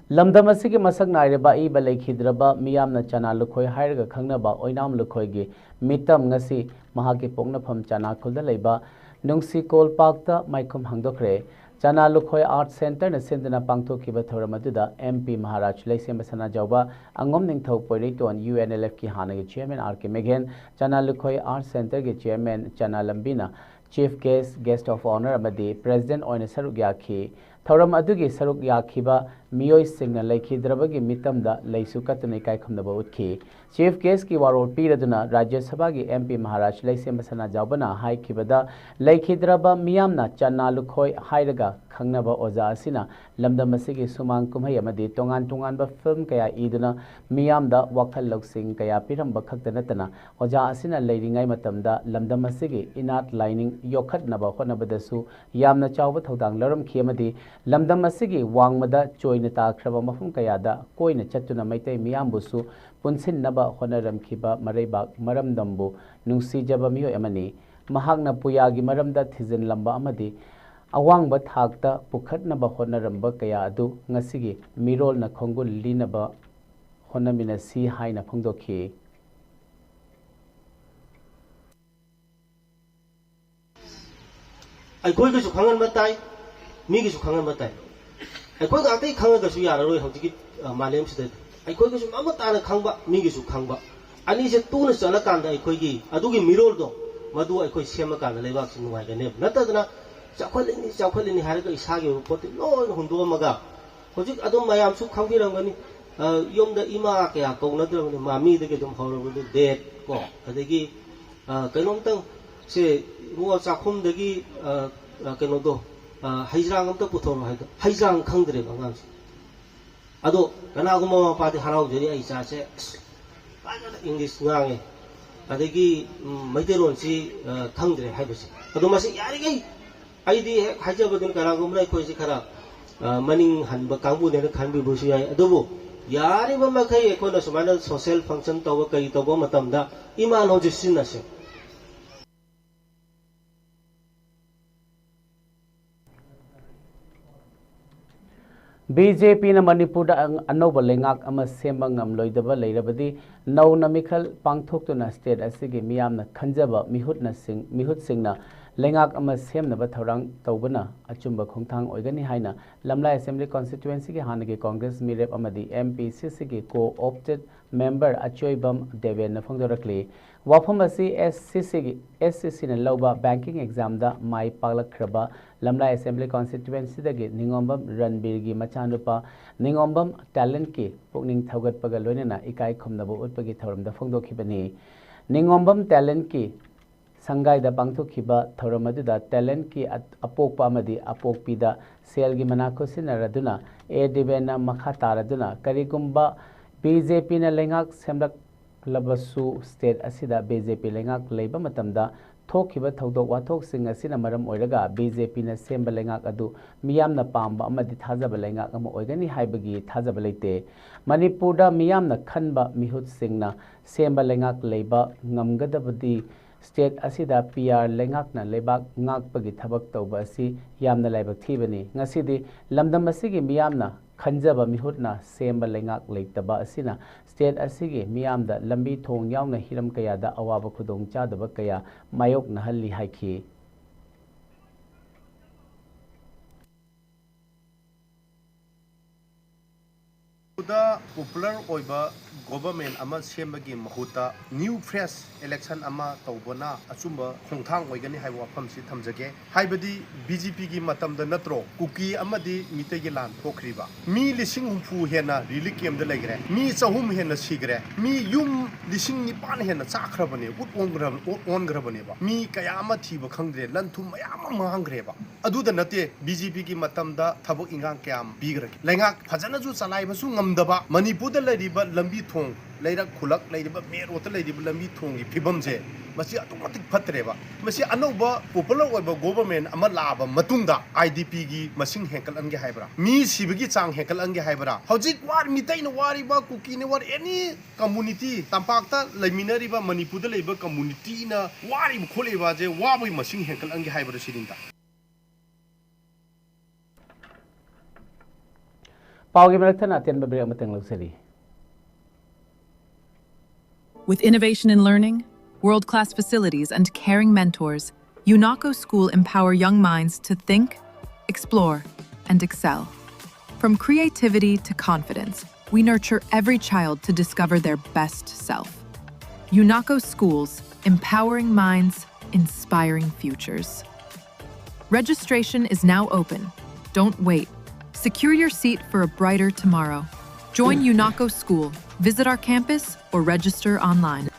ꯂꯝꯗꯝ ꯑꯁꯤꯒꯤ ꯃꯁꯛ ꯅꯥꯏꯔꯕ ꯑꯏꯕ ꯂꯩꯈꯤꯗ꯭ꯔꯕ ꯃꯤꯌꯥꯝꯅ ꯆꯅꯥ ꯂꯨꯈꯣꯏ ꯍꯥꯏꯔꯒ ꯈꯪꯅꯕ ꯑꯣꯏꯅꯥꯝ ꯂꯨꯈꯣꯏꯒꯤ ꯃꯤꯇꯝ ꯉꯁꯤ ꯃꯍꯥꯛꯀꯤ ꯄꯣꯛꯅꯐꯝ ꯆꯅꯥꯈꯨꯜꯗ ꯂꯩꯕ ꯅꯨꯡꯁꯤ ꯀꯣꯜ ꯄꯥꯔꯛꯇ ꯃꯥꯏꯈꯨꯝ ꯍꯥꯡꯗꯣꯛꯈ꯭ꯔꯦ꯫ ꯆꯅꯥ ꯂꯨꯈꯣꯏ ꯑꯥꯔꯠ ꯁꯦꯟꯇꯔꯅ ꯁꯤꯟꯗꯨꯅ ꯄꯥꯡꯊꯣꯛꯈꯤꯕ ꯊꯧꯔꯝ ꯑꯗꯨꯗ ꯑꯦꯝ ꯄꯤ ꯃꯍꯥꯔꯥꯖ ꯂꯩꯁꯦꯝꯕ ꯁꯅꯥꯖꯥꯎꯕ, ꯑꯉꯣꯝ ꯅꯤꯡꯊꯧ ꯄꯣꯏꯔꯩꯇꯣꯟ, ꯌꯨ ꯑꯦꯟ ꯑꯦꯜ ꯑꯦꯐꯀꯤ ꯍꯥꯟꯅꯒꯤ ꯆꯤꯌꯔꯃꯦꯟ ꯑꯥꯔ ꯀꯦ ꯃꯦꯘꯦꯟ, ꯆꯅꯥ ꯂꯨꯈꯣꯏ ꯑꯥꯔꯠ ꯁꯦꯟꯇꯔꯒꯤ ꯆꯤꯌꯔꯃꯦꯟ ꯆꯅꯥ ꯂꯝꯕꯤꯅ chief guest, guest of honour ꯑꯃꯗꯤ ꯄ꯭ꯔꯦꯁꯤꯗꯦꯟꯠ ꯑꯣꯏꯅ ꯁꯔꯨꯛ ꯌꯥꯈꯤ꯫ ꯊꯧꯔꯝ ꯑꯗꯨꯒꯤ ꯁꯔꯨꯛ ꯌꯥꯈꯤꯕ ꯃꯤꯑꯣꯏꯁꯤꯡꯅ ꯂꯩꯈꯤꯗ꯭ꯔꯕꯒꯤ ꯃꯤꯇꯝꯗ ꯂꯩꯁꯨ ꯀꯠꯇꯨꯅ ꯏꯀꯥꯏ ꯈꯨꯝꯅꯕ ꯎꯠꯈꯤ꯫ ꯆꯤꯐ ꯒꯦꯁꯀꯤ ꯋꯥꯔꯣꯜ ꯄꯤꯔꯗꯨꯅ ꯔꯥꯖ꯭ꯌ ꯁꯚꯥꯒꯤ ꯑꯦꯝ ꯄꯤ ꯃꯍꯥꯔꯥꯖ ꯂꯩꯁꯦꯝꯕ ꯁꯅꯥꯖꯥꯎꯕꯅ ꯍꯥꯏꯈꯤꯕꯗ, ꯂꯩꯈꯤꯗ꯭ꯔꯕ ꯃꯤꯌꯥꯝꯅ ꯆꯅꯥ ꯂꯨꯈꯣꯏ ꯍꯥꯏꯔꯒ ꯈꯪꯅꯕ ꯑꯣꯖꯥ ꯑꯁꯤꯅ ꯂꯝꯗꯝ ꯑꯁꯤꯒꯤ ꯁꯨꯃꯥꯡ ꯀꯨꯝꯍꯩ ꯑꯃꯗꯤ ꯇꯣꯉꯥꯟ ꯇꯣꯉꯥꯟꯕ ꯐꯤꯜꯝ ꯀꯌꯥ ꯏꯗꯨꯅ ꯃꯤꯌꯥꯝꯗ ꯋꯥꯈꯜ ꯂꯧꯁꯤꯡ ꯀꯌꯥ ꯄꯤꯔꯝꯕ ꯈꯛꯇ ꯅꯠꯇꯅ, ꯑꯣꯖꯥ ꯑꯁꯤꯅ ꯂꯩꯔꯤꯉꯩ ꯃꯇꯝꯗ ꯂꯝꯗꯝ ꯑꯁꯤꯒꯤ ꯏꯅꯥꯠ ꯂꯥꯏꯅꯤꯡ ꯌꯣꯛꯈꯠꯅꯕ ꯍꯣꯠꯅꯕꯗꯁꯨ ꯌꯥꯝꯅ ꯆꯥꯎꯕ ꯊꯧꯗꯥꯡ ꯂꯧꯔꯝꯈꯤ ꯑꯃꯗꯤ ꯂꯝꯗꯝ ꯑꯁꯤꯒꯤ ꯋꯥꯡꯃꯗ ꯆꯣꯏꯅ ꯇꯥꯈ꯭ꯔꯕ ꯃꯐꯝ ꯀꯌꯥꯗ ꯀꯣꯏꯅ ꯆꯠꯇꯨꯅ ꯃꯩꯇꯩ ꯃꯤꯌꯥꯝꯕꯨꯁꯨ ꯄꯨꯟꯁꯤꯟꯅꯕ ꯍꯣꯠꯅꯔꯝꯈꯤꯕ ꯃꯔꯩꯕꯥꯛ ꯃꯔꯝꯗꯝꯕꯨ ꯅꯨꯡꯁꯤꯖꯕ ꯃꯤꯑꯣꯏ ꯑꯃꯅꯤ꯫ ꯃꯍꯥꯛꯅ ꯄꯨꯌꯥꯒꯤ ꯃꯔꯝꯗ ꯊꯤꯖꯤꯜꯂꯝꯕ ꯑꯃꯗꯤ ꯑꯋꯥꯡꯕ ꯊꯥꯛꯇ ꯄꯨꯈꯠꯅꯕ ꯍꯣꯠꯅꯔꯝꯕ ꯀꯌꯥ ꯑꯗꯨ ꯉꯁꯤꯒꯤ ꯃꯤꯔꯣꯜꯅ ꯈꯣꯡꯒꯨꯜ ꯂꯤꯅꯕ ꯍꯣꯠꯅꯃꯤꯟꯅꯁꯤ ꯍꯥꯏꯅ ꯐꯣꯡꯗꯣꯛꯈꯤ꯫ ꯑꯩꯈꯣꯏꯒꯤꯁꯨ ꯈꯪꯍꯟꯕ ꯇꯥꯏ, ꯃꯤꯒꯤꯁꯨ ꯈꯪꯍꯟꯕ ꯇꯥꯏ꯫ ꯑꯩꯈꯣꯏ ꯉꯥꯛꯇꯒꯤ ꯈꯪꯉꯒꯁꯨ ꯌꯥꯔꯔꯣꯏ ꯍꯧꯖꯤꯛꯀꯤ, ꯑ, ꯃꯥꯂꯦꯝꯁꯤꯗ꯫ ꯑꯩꯈꯣꯏꯒꯤꯁꯨ ꯃꯃꯨꯠ ꯇꯥꯅ ꯈꯪꯕ, ꯃꯤꯒꯤꯁꯨ ꯈꯪꯕ꯫ ꯑꯅꯤꯁꯦ ꯇꯨꯅ ꯆꯠꯂꯀꯥꯟꯗ ꯑꯩꯈꯣꯏꯒꯤ ꯑꯗꯨꯒꯤ ꯃꯤꯔꯣꯜꯗꯣ, ꯃꯗꯨ ꯑꯩꯈꯣꯏ ꯁꯦꯝꯃꯀꯥꯟꯗ ꯂꯩꯕꯥꯛꯁꯤ ꯅꯨꯡꯉꯥꯏꯒꯅꯦꯕ꯫ ꯅꯠꯇꯗꯅ ꯆꯥꯎꯈꯠꯂꯤꯅꯤ, ꯆꯥꯎꯈꯠꯂꯤꯅꯤ ꯍꯥꯏꯔꯒ ꯏꯁꯥꯒꯤ ꯑꯣꯏꯕ ꯄꯣꯠꯇꯤ ꯂꯣꯏꯅ ꯍꯨꯟꯗꯣꯛꯑꯝꯃꯒ, ꯍꯧꯖꯤꯛ ꯑꯗꯨꯝ ꯃꯌꯥꯝꯁꯨ ꯈꯪꯕꯤꯔꯝꯒꯅꯤ, ꯑ, ꯌꯨꯝꯗ ꯏꯃꯥ ꯀꯌꯥ ꯀꯧꯅꯗ꯭ꯔꯕꯅꯤ, ꯃꯃꯤꯗꯒꯤ ꯑꯗꯨꯝ ꯍꯧꯔꯕꯅꯤ, ꯗꯦꯠ ꯀꯣ, ꯑꯗꯒꯤ ꯑ, ꯀꯩꯅꯣꯝꯇꯪ ꯁꯦ ꯏꯕꯨꯡꯉꯣ ꯆꯥꯛꯈꯨꯝꯗꯒꯤ, ꯑ, ꯑ, ꯀꯩꯅꯣꯗꯣ, ꯑ, ꯍꯩꯖ꯭ꯔꯥꯡ ꯑꯝꯇ ꯄꯨꯊꯣꯔꯛꯑꯣ ꯍꯥꯏꯗꯣ, ꯍꯩꯖ꯭ꯔꯥꯡ ꯈꯪꯗ꯭ꯔꯦꯕ ꯑꯉꯥꯡꯁꯦ꯫ ꯑꯗꯣ ꯀꯅꯥꯒꯨꯝꯕ ꯃꯃꯥ ꯃꯄꯥꯗꯤ ꯍꯔꯥꯎꯖꯔꯤ, "ꯑꯩ ꯏꯆꯥꯁꯦ ꯑꯁ ꯐꯖꯅ ꯏꯪꯂꯤꯁ ꯉꯥꯡꯉꯦ, ꯑꯗꯒꯤ, ꯎꯝ, ꯃꯩꯇꯩꯂꯣꯟꯁꯤ, ꯑ, ꯈꯪꯗ꯭ꯔꯦ" ꯍꯥꯏꯕꯁꯦ꯫ ꯑꯗꯣ ꯃꯁꯤ ꯌꯥꯔꯤꯈꯩ ꯑꯩꯗꯤ ꯍꯦꯛ ꯍꯥꯏꯖꯕꯗꯨꯅꯤ, ꯀꯅꯥꯒꯨꯝꯕꯅ ꯑꯩꯈꯣꯏꯁꯤ ꯈꯔ, ꯑ, ꯃꯅꯤꯡ ꯍꯟꯕ ꯀꯥꯡꯕꯨꯅꯦꯅ ꯈꯟꯕꯤꯕꯁꯨ ꯌꯥꯏ꯫ ꯑꯗꯨꯕꯨ ꯌꯥꯔꯤꯕ ꯃꯈꯩ ꯑꯩꯈꯣꯏꯅ ꯁꯨꯃꯥꯏꯅ ꯁꯣꯁꯦꯜ ꯐꯪꯁꯟ ꯇꯧꯕ, ꯀꯔꯤ ꯇꯧꯕ ꯃꯇꯝꯗ ꯏꯃꯥ ꯂꯣꯟꯁꯦ ꯁꯤꯖꯤꯟꯅꯁꯦ꯫ ꯕꯤ ꯖꯦ ꯄꯤꯅ ꯃꯅꯤꯄꯨꯔꯗ ꯑꯪ-, ꯑꯅꯧꯕ ꯂꯩꯉꯥꯛ ꯑꯃ ꯁꯦꯝꯕ ꯉꯝꯂꯣꯏꯗꯕ ꯂꯩꯔꯕꯗꯤ, ꯅꯧꯅ ꯃꯤꯈꯜ ꯄꯥꯡꯊꯣꯛꯇꯨꯅ ꯁ꯭ꯇꯦꯠ ꯑꯁꯤꯒꯤ ꯃꯤꯌꯥꯝꯅ ꯈꯟꯖꯕ ꯃꯤꯍꯨꯠꯅꯁꯤꯡ-, ꯃꯤꯍꯨꯠꯁꯤꯡꯅ ꯂꯩꯉꯥꯛ ꯑꯃ ꯁꯦꯝꯅꯕ ꯊꯧꯔꯥꯡ ꯇꯧꯕꯅ ꯑꯆꯨꯝꯕ ꯈꯣꯡꯊꯥꯡ ꯑꯣꯏꯒꯅꯤ ꯍꯥꯏꯅ ꯂꯝꯂꯥꯏ ꯑꯦꯁꯦꯝꯕ꯭ꯂꯤ ꯀꯣꯟꯁꯇꯤꯇ꯭ꯌꯨꯑꯦꯟꯁꯤꯒꯤ ꯍꯥꯟꯅꯒꯤ ꯀꯣꯡꯒ꯭ꯔꯦꯁ ꯃꯤꯔꯦꯞ ꯑꯃꯗꯤ ꯑꯦꯝ ꯄꯤ ꯁꯤ ꯁꯤꯒꯤ ꯀꯣ ꯑꯣꯞꯇꯦꯗ ꯃꯦꯝꯕꯔ ꯑꯆꯣꯏꯕꯝ ꯗꯦꯕꯦꯟꯅ ꯐꯣꯡꯗꯣꯔꯛꯂꯤ꯫ ꯋꯥꯐꯝ ꯑꯁꯤ ꯑꯦꯁ ꯁꯤ ꯁꯤꯒꯤ, ꯑꯦꯁ ꯁꯤ ꯁꯤꯅ ꯂꯧꯕ ꯕꯦꯡꯀꯤꯡ ꯑꯦꯛꯖꯥꯝꯗ ꯃꯥꯏ ꯄꯥꯛꯂꯛꯈ꯭ꯔꯕ ꯂꯝꯂꯥꯏ ꯑꯦꯁꯦꯝꯕ꯭ꯂꯤ ꯀꯣꯟꯁꯇꯤꯇ꯭ꯌꯨꯑꯦꯟꯁꯤꯗꯒꯤ ꯅꯤꯉꯣꯝꯕꯝ ꯔꯟꯕꯤꯔꯒꯤ ꯃꯆꯥꯅꯨꯄꯥ ꯅꯤꯉꯣꯝꯕꯝ ꯇꯦꯂꯦꯟꯠꯀꯤ ꯄꯨꯛꯅꯤꯡ ꯊꯧꯒꯠꯄꯒ ꯂꯣꯏꯅꯅ ꯏꯀꯥꯏ ꯈꯨꯝꯅꯕ ꯎꯠꯄꯒꯤ ꯊꯧꯔꯝꯗ ꯐꯣꯡꯗꯣꯛꯈꯤꯕꯅꯤ꯫ ꯅꯤꯉꯣꯝꯕꯝ ꯇꯦꯂꯦꯟꯠꯀꯤ ꯁꯪꯒꯥꯏꯗ ꯄꯥꯡꯊꯣꯛꯈꯤꯕ ꯊꯧꯔꯝ ꯑꯗꯨꯗ ꯇꯦꯂꯦꯟꯠꯀꯤ ꯑ-, ꯑꯄꯣꯛꯄ ꯑꯃꯗꯤ ꯑꯄꯣꯛꯄꯤꯗ ꯁꯦꯜꯒꯤ ꯃꯅꯥ ꯈꯨꯠꯁꯤꯟꯅꯔꯗꯨꯅ ꯑꯦ ꯗꯤꯕꯦꯟꯅ ꯃꯈꯥ ꯇꯥꯔꯗꯨꯅ ꯀꯔꯤꯒꯨꯝꯕ ꯕꯤ ꯖꯦ ꯄꯤꯅ ꯂꯩꯉꯥꯛ ꯁꯦꯝꯂꯛꯂꯕꯁꯨ ꯁ꯭ꯇꯦꯠ ꯑꯁꯤꯗ ꯕꯤ ꯖꯦ ꯄꯤ ꯂꯩꯉꯥꯛ ꯂꯩꯕ ꯃꯇꯝꯗ ꯊꯣꯛꯈꯤꯕ ꯊꯧꯗꯣꯛ ꯋꯥꯊꯣꯛꯁꯤꯡ ꯑꯁꯤꯅ ꯃꯔꯝ ꯑꯣꯏꯔꯒ ꯕꯤ ꯖꯦ ꯄꯤꯅ ꯁꯦꯝꯕ ꯂꯩꯉꯥꯛ ꯑꯗꯨ ꯃꯤꯌꯥꯝꯅ ꯄꯥꯝꯕ ꯑꯃꯗꯤ ꯊꯥꯖꯕ ꯂꯩꯉꯥꯛ ꯑꯃ ꯑꯣꯏꯒꯅꯤ ꯍꯥꯏꯕꯒꯤ ꯊꯥꯖꯕ ꯂꯩꯇꯦ꯫ ꯃꯅꯤꯄꯨꯔꯗ ꯃꯤꯌꯥꯝꯅ ꯈꯟꯕ ꯃꯤꯍꯨꯠꯁꯤꯡꯅ ꯁꯦꯝꯕ ꯂꯩꯉꯥꯛ ꯂꯩꯕ ꯉꯝꯒꯗꯕꯗꯤ ꯁ꯭ꯇꯦꯠ ꯑꯁꯤꯗ ꯄꯤ ꯑꯥꯔ ꯂꯩꯉꯥꯛꯅ ꯂꯩꯕꯥꯛ ꯉꯥꯛꯄꯒꯤ ꯊꯕꯛ ꯇꯧꯕ ꯑꯁꯤ ꯌꯥꯝꯅ ꯂꯥꯏꯕꯛ ꯊꯤꯕꯅꯤ꯫ ꯉꯁꯤꯗꯤ ꯂꯝꯗꯝ ꯑꯁꯤꯒꯤ ꯃꯤꯌꯥꯝꯅ ꯈꯟꯖꯕ ꯃꯤꯍꯨꯠꯅ ꯁꯦꯝꯕ ꯂꯩꯉꯥꯛ ꯂꯩꯇꯕ ꯑꯁꯤꯅ ꯁ꯭ꯇꯦꯠ ꯑꯁꯤꯒꯤ ꯃꯤꯌꯥꯝꯗ ꯂꯝꯕꯤ ꯊꯣꯡ ꯌꯥꯎꯅ ꯍꯤꯔꯝ ꯀꯌꯥꯗ ꯑꯋꯥꯕ ꯈꯨꯗꯣꯡꯆꯥꯗꯕ ꯀꯌꯥ ꯃꯥꯌꯣꯛꯅꯍꯜꯂꯤ ꯍꯥꯏꯈꯤ꯫ ꯗ ꯄꯣꯄꯨꯂꯔ ꯑꯣꯏꯕ ꯒꯣꯚꯔꯟꯃꯦꯟꯠ ꯑꯃ ꯁꯦꯝꯕꯒꯤ ꯃꯍꯨꯠꯇ ꯅ꯭ꯌꯨ ꯐ꯭ꯔꯦꯁ ꯏꯂꯦꯛꯁꯟ ꯑꯃ ꯇꯧꯕꯅ ꯑꯆꯨꯝꯕ ꯈꯣꯡꯊꯥꯡ ꯑꯣꯏꯒꯅꯤ ꯍꯥꯏꯕ ꯋꯥꯐꯝꯁꯤ ꯊꯝꯖꯒꯦ꯫ ꯍꯥꯏꯕꯗꯤ ꯕꯤ ꯖꯦ ꯄꯤꯒꯤ ꯃꯇꯝꯗ ꯅꯠꯇ꯭ꯔꯣ ꯀꯨꯀꯤ ꯑꯃꯗꯤ ꯃꯤꯇꯩꯒꯤ ꯂꯥꯟ ꯊꯣꯛꯈ꯭ꯔꯤꯕ? ꯃꯤ ꯂꯤꯁꯤꯡ ꯍꯨꯝꯐꯨ ꯍꯦꯟꯅ ꯔꯤꯂꯤꯐ ꯀꯦꯝꯞꯇ ꯂꯩꯈ꯭ꯔꯦ, ꯃꯤ ꯆꯍꯨꯝ ꯍꯦꯟꯅ ꯁꯤꯈ꯭ꯔꯦ, ꯃꯤ ꯌꯨꯝ ꯂꯤꯁꯤꯡ ꯅꯤꯄꯥꯟ ꯍꯦꯟꯅ ꯆꯥꯛꯈ꯭ꯔꯕꯅꯦ, ꯎꯠ ꯑꯣꯟꯈ꯭ꯔ-, ꯑꯣꯠ ꯑꯣꯟꯈ꯭ꯔꯕꯅꯦꯕ, ꯃꯤ ꯀꯌꯥ ꯑꯃ ꯊꯤꯕ ꯈꯪꯗ꯭ꯔꯦ, ꯂꯟ ꯊꯨꯝ ꯃꯌꯥꯝ ꯑꯃ ꯃꯥꯡꯈ꯭ꯔꯦꯕ꯫ ꯑꯗꯨꯗ ꯅꯠꯇꯦ, ꯕꯤ ꯖꯦ ꯄꯤꯒꯤ ꯃꯇꯝꯗ ꯊꯕꯛ ꯏꯟꯈꯥꯡ ꯀꯌꯥ ꯑꯃ ꯄꯤꯈ꯭ꯔꯒꯦ? ꯂꯩꯉꯥꯛ ꯐꯖꯅꯁꯨ ꯆꯂꯥꯏꯕꯁꯨ ꯉꯝꯗꯕ, ꯃꯅꯤꯄꯨꯔꯗ ꯂꯩꯔꯤꯕ ꯂꯝꯕꯤ ꯊꯣꯡ, ꯂꯩꯔꯛ ꯈꯨꯂꯛ ꯂꯩꯔꯤꯕ ꯃꯦꯟ ꯔꯣꯗꯇ ꯂꯩꯔꯤꯕ ꯂꯝꯕꯤ ꯊꯣꯡꯒꯤ ꯐꯤꯕꯝꯁꯦ, ꯃꯁꯤ ꯑꯗꯨꯛꯀꯤ ꯃꯇꯤꯛ ꯐꯠꯇ꯭ꯔꯦꯕ꯫ ꯃꯁꯤ ꯑꯅꯧꯕ ꯄꯣꯄꯨꯂꯔ ꯑꯣꯏꯕ ꯒꯣꯚꯔꯟꯃꯦꯟꯠ ꯑꯃ ꯂꯥꯛꯑꯕ ꯃꯇꯨꯡꯗ ꯑꯥꯏ ꯗꯤ ꯄꯤꯒꯤ ꯃꯁꯤꯡ ꯍꯦꯟꯀꯠꯍꯟꯒꯦ ꯍꯥꯏꯕ꯭ꯔꯥ? ꯃꯤ ꯁꯤꯕꯒꯤ ꯆꯥꯡ ꯍꯦꯟꯀꯠꯍꯟꯒꯦ ꯍꯥꯏꯕ꯭ꯔꯥ? ꯍꯧꯖꯤꯛ ꯋꯥꯔ-, ꯃꯤꯇꯩꯅ ꯋꯥꯔꯤꯕ, ꯀꯨꯀꯤꯅ ꯋꯥꯔꯤ, ꯑꯦꯅꯤ ꯀꯝꯃꯨꯅꯤꯇꯤ, ꯇꯝꯄꯥꯛꯇ ꯂꯩꯃꯤꯟꯅꯔꯤꯕ, ꯃꯅꯤꯄꯨꯔꯗ ꯂꯩꯕ ꯀꯝꯃꯨꯅꯤꯇꯤꯅ ꯋꯥꯔꯤꯕ ꯈꯣꯠꯂꯤꯕꯁꯦ, ꯋꯥꯕꯒꯤ ꯃꯁꯤꯡ ꯍꯦꯟꯀꯠꯍꯟꯒꯦ ꯍꯥꯏꯕ꯭ꯔꯥ ꯁꯤꯅꯤꯗ꯫ ꯄꯥꯎꯒꯤ ꯃꯔꯛ ꯊꯠꯅ ꯑꯇꯦꯟꯕ ꯕ꯭ꯔꯦꯛ ꯑꯃꯇꯪ ꯂꯧꯖꯔꯤ꯫ With innovation in learning, world-class facilities, and caring mentors, UNACO School empower young minds to think, explore, and excel. From creativity to confidence, we nurture every child to discover their best self. UNACO Schools, empowering minds, inspiring futures. Registration is now open. Don't wait. Secure your seat for a brighter tomorrow. Join UNACO School. Visit our campus or register online.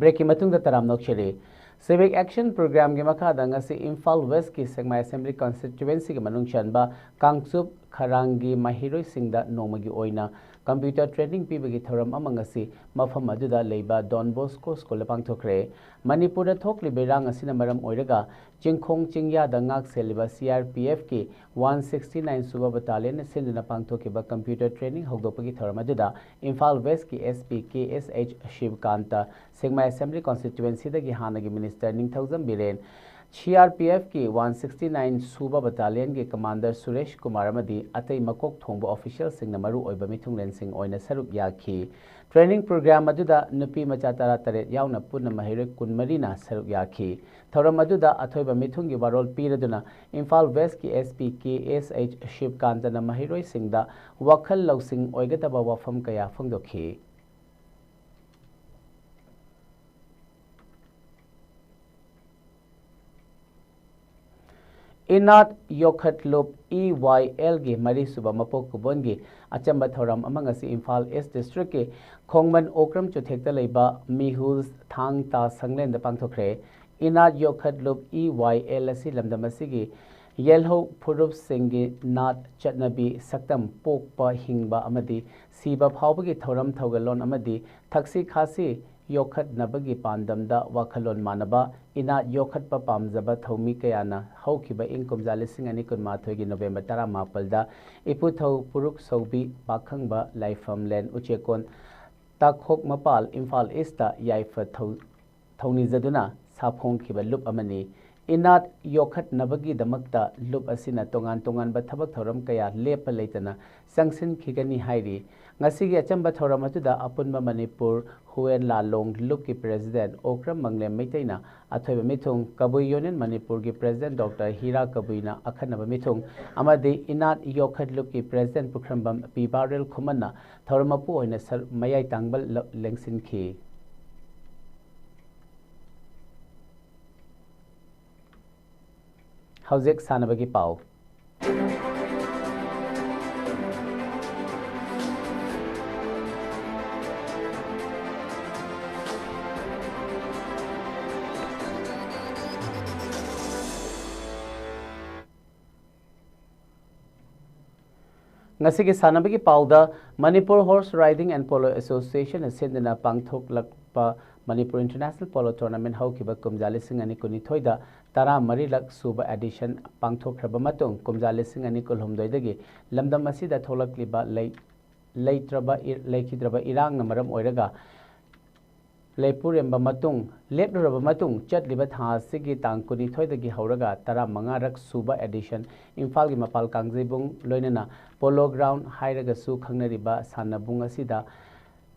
Breakꯀꯤ ꯃꯇꯨꯡꯗ ꯇꯔꯥꯝꯅ ꯑꯣꯛꯆꯔꯤ꯫ Civic Action Programꯒꯤ ꯃꯈꯥꯗ ꯉꯁꯤ ꯏꯝꯐꯥꯜ Westꯀꯤ ꯁꯦꯛꯃꯥꯏ Assembly Constituencyꯒꯤ ꯃꯅꯨꯡ ꯆꯟꯕ ꯀꯥꯡꯆꯨꯞ ꯈꯔꯥꯡꯒꯤ ꯃꯍꯩꯔꯣꯏꯁꯤꯡꯗ ꯅꯣꯡꯃꯒꯤ ꯑꯣꯏꯅ computer training ꯄꯤꯕꯒꯤ ꯊꯧꯔꯝ ꯑꯃ ꯉꯁꯤ ꯃꯐꯝ ꯑꯗꯨꯗ ꯂꯩꯕ Don Bosco Schoolꯗ ꯄꯥꯡꯊꯣꯛꯈ꯭ꯔꯦ꯫ ꯃꯅꯤꯄꯨꯔꯗ ꯊꯣꯛꯂꯤꯕ ꯏꯔꯥꯡ ꯑꯁꯤꯅ ꯃꯔꯝ ꯑꯣꯏꯔꯒ ꯆꯤꯡꯈꯣꯡ ꯆꯤꯡꯌꯥꯗ ꯉꯥꯛ ꯁꯦꯜꯂꯤꯕ CRPFꯀꯤ one sixty nine ꯁꯨꯕ Battalionꯅ ꯁꯤꯟꯗꯨꯅ ꯄꯥꯡꯊꯣꯛꯈꯤꯕ computer training ꯍꯧꯗꯣꯛꯄꯒꯤ ꯊꯧꯔꯝ ꯑꯗꯨꯗ ꯏꯝꯐꯥꯜ Westꯀꯤ SP ꯀꯦ ꯑꯦꯁ ꯑꯩꯆ ꯁꯤꯕꯀꯥꯟꯇ ꯁꯦꯛꯃꯥꯏ Assembly Constituencyꯗꯒꯤ ꯍꯥꯟꯅꯒꯤ Minister ꯅꯤꯡꯊꯧꯖꯝ ꯕꯤꯔꯦꯟ, CRPFꯀꯤ one sixty nine ꯁꯨꯕ Battalionꯒꯤ Commander ꯁꯨꯔꯦꯁ ꯀꯨꯃꯥꯔ ꯑꯃꯗꯤ ꯑꯇꯩ ꯃꯀꯣꯛ ꯊꯣꯡꯕ officialꯁꯤꯡꯅ ꯃꯔꯨ ꯑꯣꯏꯕ ꯃꯤꯊꯨꯡꯂꯦꯟꯁꯤꯡ ꯑꯣꯏꯅ ꯁꯔꯨꯛ ꯌꯥꯈꯤ꯫ Training program ꯑꯗꯨꯗ ꯅꯨꯄꯤ ꯃꯆꯥ ꯇꯔꯥꯇꯔꯦꯠ ꯌꯥꯎꯅ ꯄꯨꯟꯅ ꯃꯍꯩꯔꯣꯏ ꯀꯨꯟꯃꯔꯤꯅ ꯁꯔꯨꯛ ꯌꯥꯈꯤ꯫ ꯊꯧꯔꯝ ꯑꯗꯨꯗ ꯑꯊꯣꯏꯕ ꯃꯤꯊꯨꯡꯒꯤ ꯋꯥꯔꯣꯜ ꯄꯤꯔꯗꯨꯅ ꯏꯝꯐꯥꯜ Westꯀꯤ SP ꯀꯦ ꯑꯦꯁ ꯑꯩꯆ ꯁꯤꯕꯀꯥꯟꯇꯅ ꯃꯍꯩꯔꯣꯏꯁꯤꯡꯗ ꯋꯥꯈꯜ ꯂꯧꯁꯤꯡ ꯑꯣꯏꯒꯗꯕ ꯋꯥꯐꯝ ꯀꯌꯥ ꯐꯣꯡꯗꯣꯛꯈꯤ꯫ ꯏꯅꯥꯠ ꯌꯣꯛꯈꯠꯂꯨꯞ EYLꯒꯤ ꯃꯔꯤꯁꯨꯕ ꯃꯄꯣꯛ ꯀꯨꯝꯑꯣꯟꯒꯤ ꯑꯆꯝꯕ ꯊꯧꯔꯝ ꯑꯃ ꯉꯁꯤ ꯏꯝꯐꯥꯜ East Districtꯀꯤ ꯈꯣꯡꯃꯟ ꯑꯣꯀ꯭ꯔꯝ ꯆꯨꯊꯦꯛꯇ ꯂꯩꯕ ꯃꯤꯍꯨꯜ ꯊꯥꯡ ꯇꯥ ꯁꯪꯂꯦꯟꯗ ꯄꯥꯡꯊꯣꯛꯈ꯭ꯔꯦ꯫ ꯏꯅꯥꯠ ꯌꯣꯛꯈꯠꯂꯨꯞ EYL ꯑꯁꯤ ꯂꯝꯗꯝ ꯑꯁꯤꯒꯤ ꯌꯦꯜꯍꯧ ꯐꯨꯔꯨꯞꯁꯤꯡꯒꯤ ꯅꯥꯠ, ꯆꯠꯅꯕꯤ, ꯁꯛꯇꯝ, ꯄꯣꯛꯄ, ꯍꯤꯡꯕ ꯑꯃꯗꯤ ꯁꯤꯕ ꯐꯥꯎꯕꯒꯤ ꯊꯧꯔꯝ ꯊꯧꯒꯜꯂꯣꯟ ꯑꯃꯗꯤ ꯊꯛꯁꯤ ꯈꯥꯁꯤ ꯌꯣꯛꯈꯠꯅꯕꯒꯤ ꯄꯥꯟꯗꯝꯗ ꯋꯥꯈꯜꯂꯣꯟ ꯃꯥꯟꯅꯕ ꯏꯅꯥꯠ ꯌꯣꯛꯈꯠꯄ ꯄꯥꯝꯖꯕ ꯊꯧꯃꯤ ꯀꯌꯥꯅ ꯍꯧꯈꯤꯕ ꯏꯪ ꯀꯨꯝꯖꯥ ꯂꯤꯁꯤꯡ ꯑꯅꯤ ꯀꯨꯟꯃꯥꯊꯣꯏꯒꯤ November ꯇꯔꯥꯃꯥꯄꯜꯗ ꯏꯄꯨꯊꯧ ꯄꯨꯔꯨꯛ ꯁꯧꯕꯤ ꯄꯥꯈꯪꯕ ꯂꯥꯏꯐꯝꯂꯦꯟ ꯎꯆꯦꯛꯀꯣꯟ ꯇꯥꯈꯣꯛ ꯃꯄꯥꯜ ꯏꯝꯐꯥꯜ Eastꯇ ꯌꯥꯏꯐ ꯊꯧ-, ꯊꯧꯅꯤꯖꯗꯨꯅ ꯁꯥꯐꯣꯡꯈꯤꯕ ꯂꯨꯞ ꯑꯃꯅꯤ꯫ ꯏꯅꯥꯠ ꯌꯣꯛꯈꯠꯅꯕꯒꯤꯗꯃꯛꯇ ꯂꯨꯞ ꯑꯁꯤꯅ ꯇꯣꯉꯥꯟ ꯇꯣꯉꯥꯟꯕ ꯊꯕꯛ ꯊꯧꯔꯝ ꯀꯌꯥ ꯂꯦꯞꯄ ꯂꯩꯇꯅ ꯆꯪꯁꯤꯟꯈꯤꯒꯅꯤ ꯍꯥꯏꯔꯤ꯫ ꯉꯁꯤꯒꯤ ꯑꯆꯝꯕ ꯊꯧꯔꯝ ꯑꯗꯨꯗ ꯑꯄꯨꯟꯕ ꯃꯅꯤꯄꯨꯔ ꯍꯨꯋꯦꯟ ꯂꯥꯂꯣꯡ ꯂꯨꯞꯀꯤ ꯄ꯭ꯔꯦꯁꯤꯗꯦꯟꯠ ꯑꯣꯀ꯭ꯔꯝ ꯃꯪꯂꯦꯝ ꯃꯩꯇꯩꯅ ꯑꯊꯣꯏꯕ ꯃꯤꯊꯨꯡ, ꯀꯕꯨꯏ ꯌꯨꯅꯤꯌꯟ ꯃꯅꯤꯄꯨꯔꯒꯤ ꯄ꯭ꯔꯦꯁꯤꯗꯦꯟꯠ ꯗꯣꯛꯇꯔ ꯍꯤꯔꯥ ꯀꯕꯨꯏꯅ ꯑꯈꯟꯅꯕ ꯃꯤꯊꯨꯡ ꯑꯃꯗꯤ ꯏꯅꯥꯠ ꯌꯣꯛꯈꯠ ꯂꯨꯞꯀꯤ ꯄ꯭ꯔꯦꯁꯤꯗꯦꯟꯠ ꯄꯨꯈ꯭ꯔꯝꯕꯝ ꯄꯤ ꯕꯥꯔꯦꯜ ꯈꯨꯃꯟꯅ ꯊꯧꯔꯝ ꯃꯄꯨ ꯑꯣꯏꯅ ꯁꯔꯨ-, ꯃꯌꯥꯏ ꯇꯥꯡꯕ ꯂ-, ꯂꯦꯡꯁꯤꯟꯈꯤ꯫ ꯍꯧꯖꯤꯛ ꯁꯥꯟꯅꯕꯒꯤ ꯄꯥꯎ꯫ ꯉꯁꯤꯒꯤ ꯁꯥꯟꯅꯕꯒꯤ ꯄꯥꯎꯗ, Manipur Horse Riding and Polo Association ꯅ ꯁꯤꯟꯗꯨꯅ ꯄꯥꯡꯊꯣꯛꯂꯛꯄ ꯃꯅꯤꯄꯨꯔ International Polo Tournament ꯍꯧꯈꯤꯕ ꯀꯨꯝꯖꯥ ꯂꯤꯁꯤꯡ ꯑꯅꯤ ꯀꯨꯟꯅꯤꯊꯣꯏꯗ ꯇꯔꯥꯃꯔꯤꯔꯛ ꯁꯨꯕ edition ꯄꯥꯡꯊꯣꯛꯈ꯭ꯔꯕ ꯃꯇꯨꯡ, ꯀꯨꯝꯖꯥ ꯂꯤꯁꯤꯡ ꯑꯅꯤ ꯀꯨꯟꯍꯨꯝꯗꯣꯏꯗꯒꯤ ꯂꯝꯗꯝ ꯑꯁꯤꯗ ꯊꯣꯛꯂꯛꯂꯤꯕ ꯂꯩ-, ꯂꯩꯇ꯭ꯔꯕ ꯏ-, ꯂꯩꯈꯤꯗ꯭ꯔꯕ ꯏꯔꯥꯡꯅ ꯃꯔꯝ ꯑꯣꯏꯔꯒ ꯂꯦꯞꯄꯨꯔꯦꯝꯕ ꯃꯇꯨꯡ, ꯂꯦꯞꯂꯨꯔꯕ ꯃꯇꯨꯡ, ꯆꯠꯂꯤꯕ ꯊꯥ ꯑꯁꯤꯒꯤ ꯇꯥꯡ ꯀꯨꯟꯅꯤꯊꯣꯏꯗꯒꯤ ꯍꯧꯔꯒ ꯇꯔꯥꯃꯉꯥꯔꯛ ꯁꯨꯕ edition ꯏꯝꯐꯥꯜꯒꯤ ꯃꯄꯥꯜ ꯀꯥꯡꯖꯩꯕꯨꯡ ꯂꯣꯏꯅꯅ Polo Ground ꯍꯥꯏꯔꯒꯁꯨ ꯈꯪꯅꯔꯤꯕ ꯁꯥꯟꯅꯕꯨꯡ ꯑꯁꯤꯗ